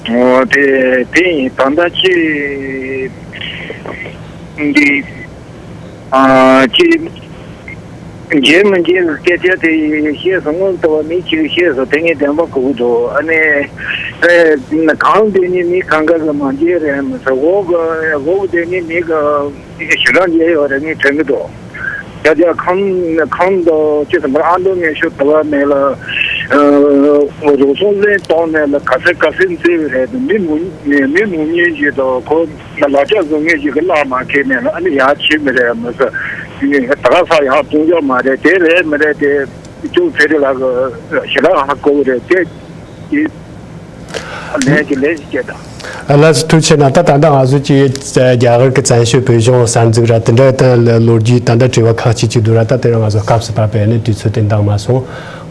ཨོ་དེ་དེ་ཡིན་ད་ལྟ་ཁྱེད་འདི་ཨ་ཁྱེད་མཇལ་མི་མཇལ་སྐད་ཆ་དེ་བཤད་སོང་། སྔོན་དུ་བ་མི་གཅིག་བཤད་སོང་། དེ་ངས་བདེན་པ་གོ་གི་འདུག་ཨ་ནི་ཨེ་གང་དེ་ནི་མི་གང་ག་གི་མ་མཇལ་རེད་མི་ཟེར། འོག་གི་འོག་དེ་ནི་མི་ག་ཞེ་དྲག་མཇལ་ཡོད་རེད་ངས་དྲན་གི་འདུག་ཡ་ཡ་ཁམས་ཁམས་དང་ཅི་ཟེར་མ་ཨ་མདོ་ངན་ཤོས་དུ་བ་མེད་ལ། རུ་སོང་ལེན་གཏོང་མེད་ལ་ག་ཚད་ག་ཚད་མཛེས་པ་རེད། མི་མུ་མི་མུ་མཉེན་ཞིག་དང་ཁོ་ལ་ལག་ཆ་བཟོ་མཁན་ཞིག་གི་བླ་མ་ཁེལ་མེད་ལ་ཨ་ནི་ཡ་བྱེད་མི་རེད་མི་ཟེར། ད་ག་ས་ཡག་གཏོང་རྒྱུ་མ་རེད། དེ་རེད་མི་རེད་དེ་ཅུང་ཚེ་རིང་ལགས་ཞེ་དྲག་ཧ་གོ་གི་རེད་དེ། ལན་གྱི་ལན་ཞིག་སྐྱེལ་དང་། ལགས་སོ། ཐུགས་རྗེ་ཆེ་གནང་། ད་ད་ལྟ་ང་ཚོ་གི་རྒྱ་གར་གྱི་བཙན་བྱོལ་བོད་གཞུང་གསར་འཛུགས་ར་དེ་འདྲ་ད་ལོ་རྒྱུས་ད་ལྟ་དྲི་བ་ཁག་ཅིག་ཅིག་འདུག་ར། ད་དེ་རིང་ང་ཚོ་སྐབས་སུ་བབས་པའི་ནི་དུས་ཚོད་དེ་འདང་མ་སོང་།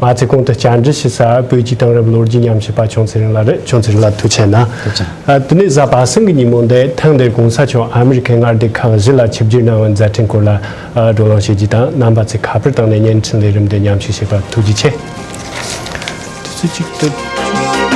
ང་ཚོས་གོང་དུ་བཅར་འདྲི་ཞུ་ས་བོད་ཀྱི་དེང་རབས་ལོ་རྒྱུས་ཉམས་ཞིབ་པ་ཆུང་ཚེ་རིང་ལགས་རེད། ཆུང་ཚེ་རིང་ལགས་ཐུགས་རྗེ་ཆེ་གནང་། ཐུགས་རྗེ་ཆེ། ཨ། དེ་ནས་གཟའ་པ་སངས་ཀྱི་ཉིན་མོ་འདིར་ཐེངས་འདིར་གོང་ས་མཆོག་ཨ་མི་རི་ཁའི་མངའ་སྡེ་ཁག་བཞི་ལ་ཆིབས་བསྒྱུར་གནང་བའི་མཛད་འཕྲིན་སྐོར་ལ་ཨ་བགྲོ་གླེང་བྱེད་རྒྱུ་དང་། རྣམ་པ་ཚོས་ཁ་པར་བཏང་ནས་བརྙན་འཕྲིན་ལས་རིམ་འདི་མཉམ་ཞུགས་བྱེད་པར་ཐུགས་རྗེ་ཆེ། དུས་ཚོད་གཅིག་ཏུ།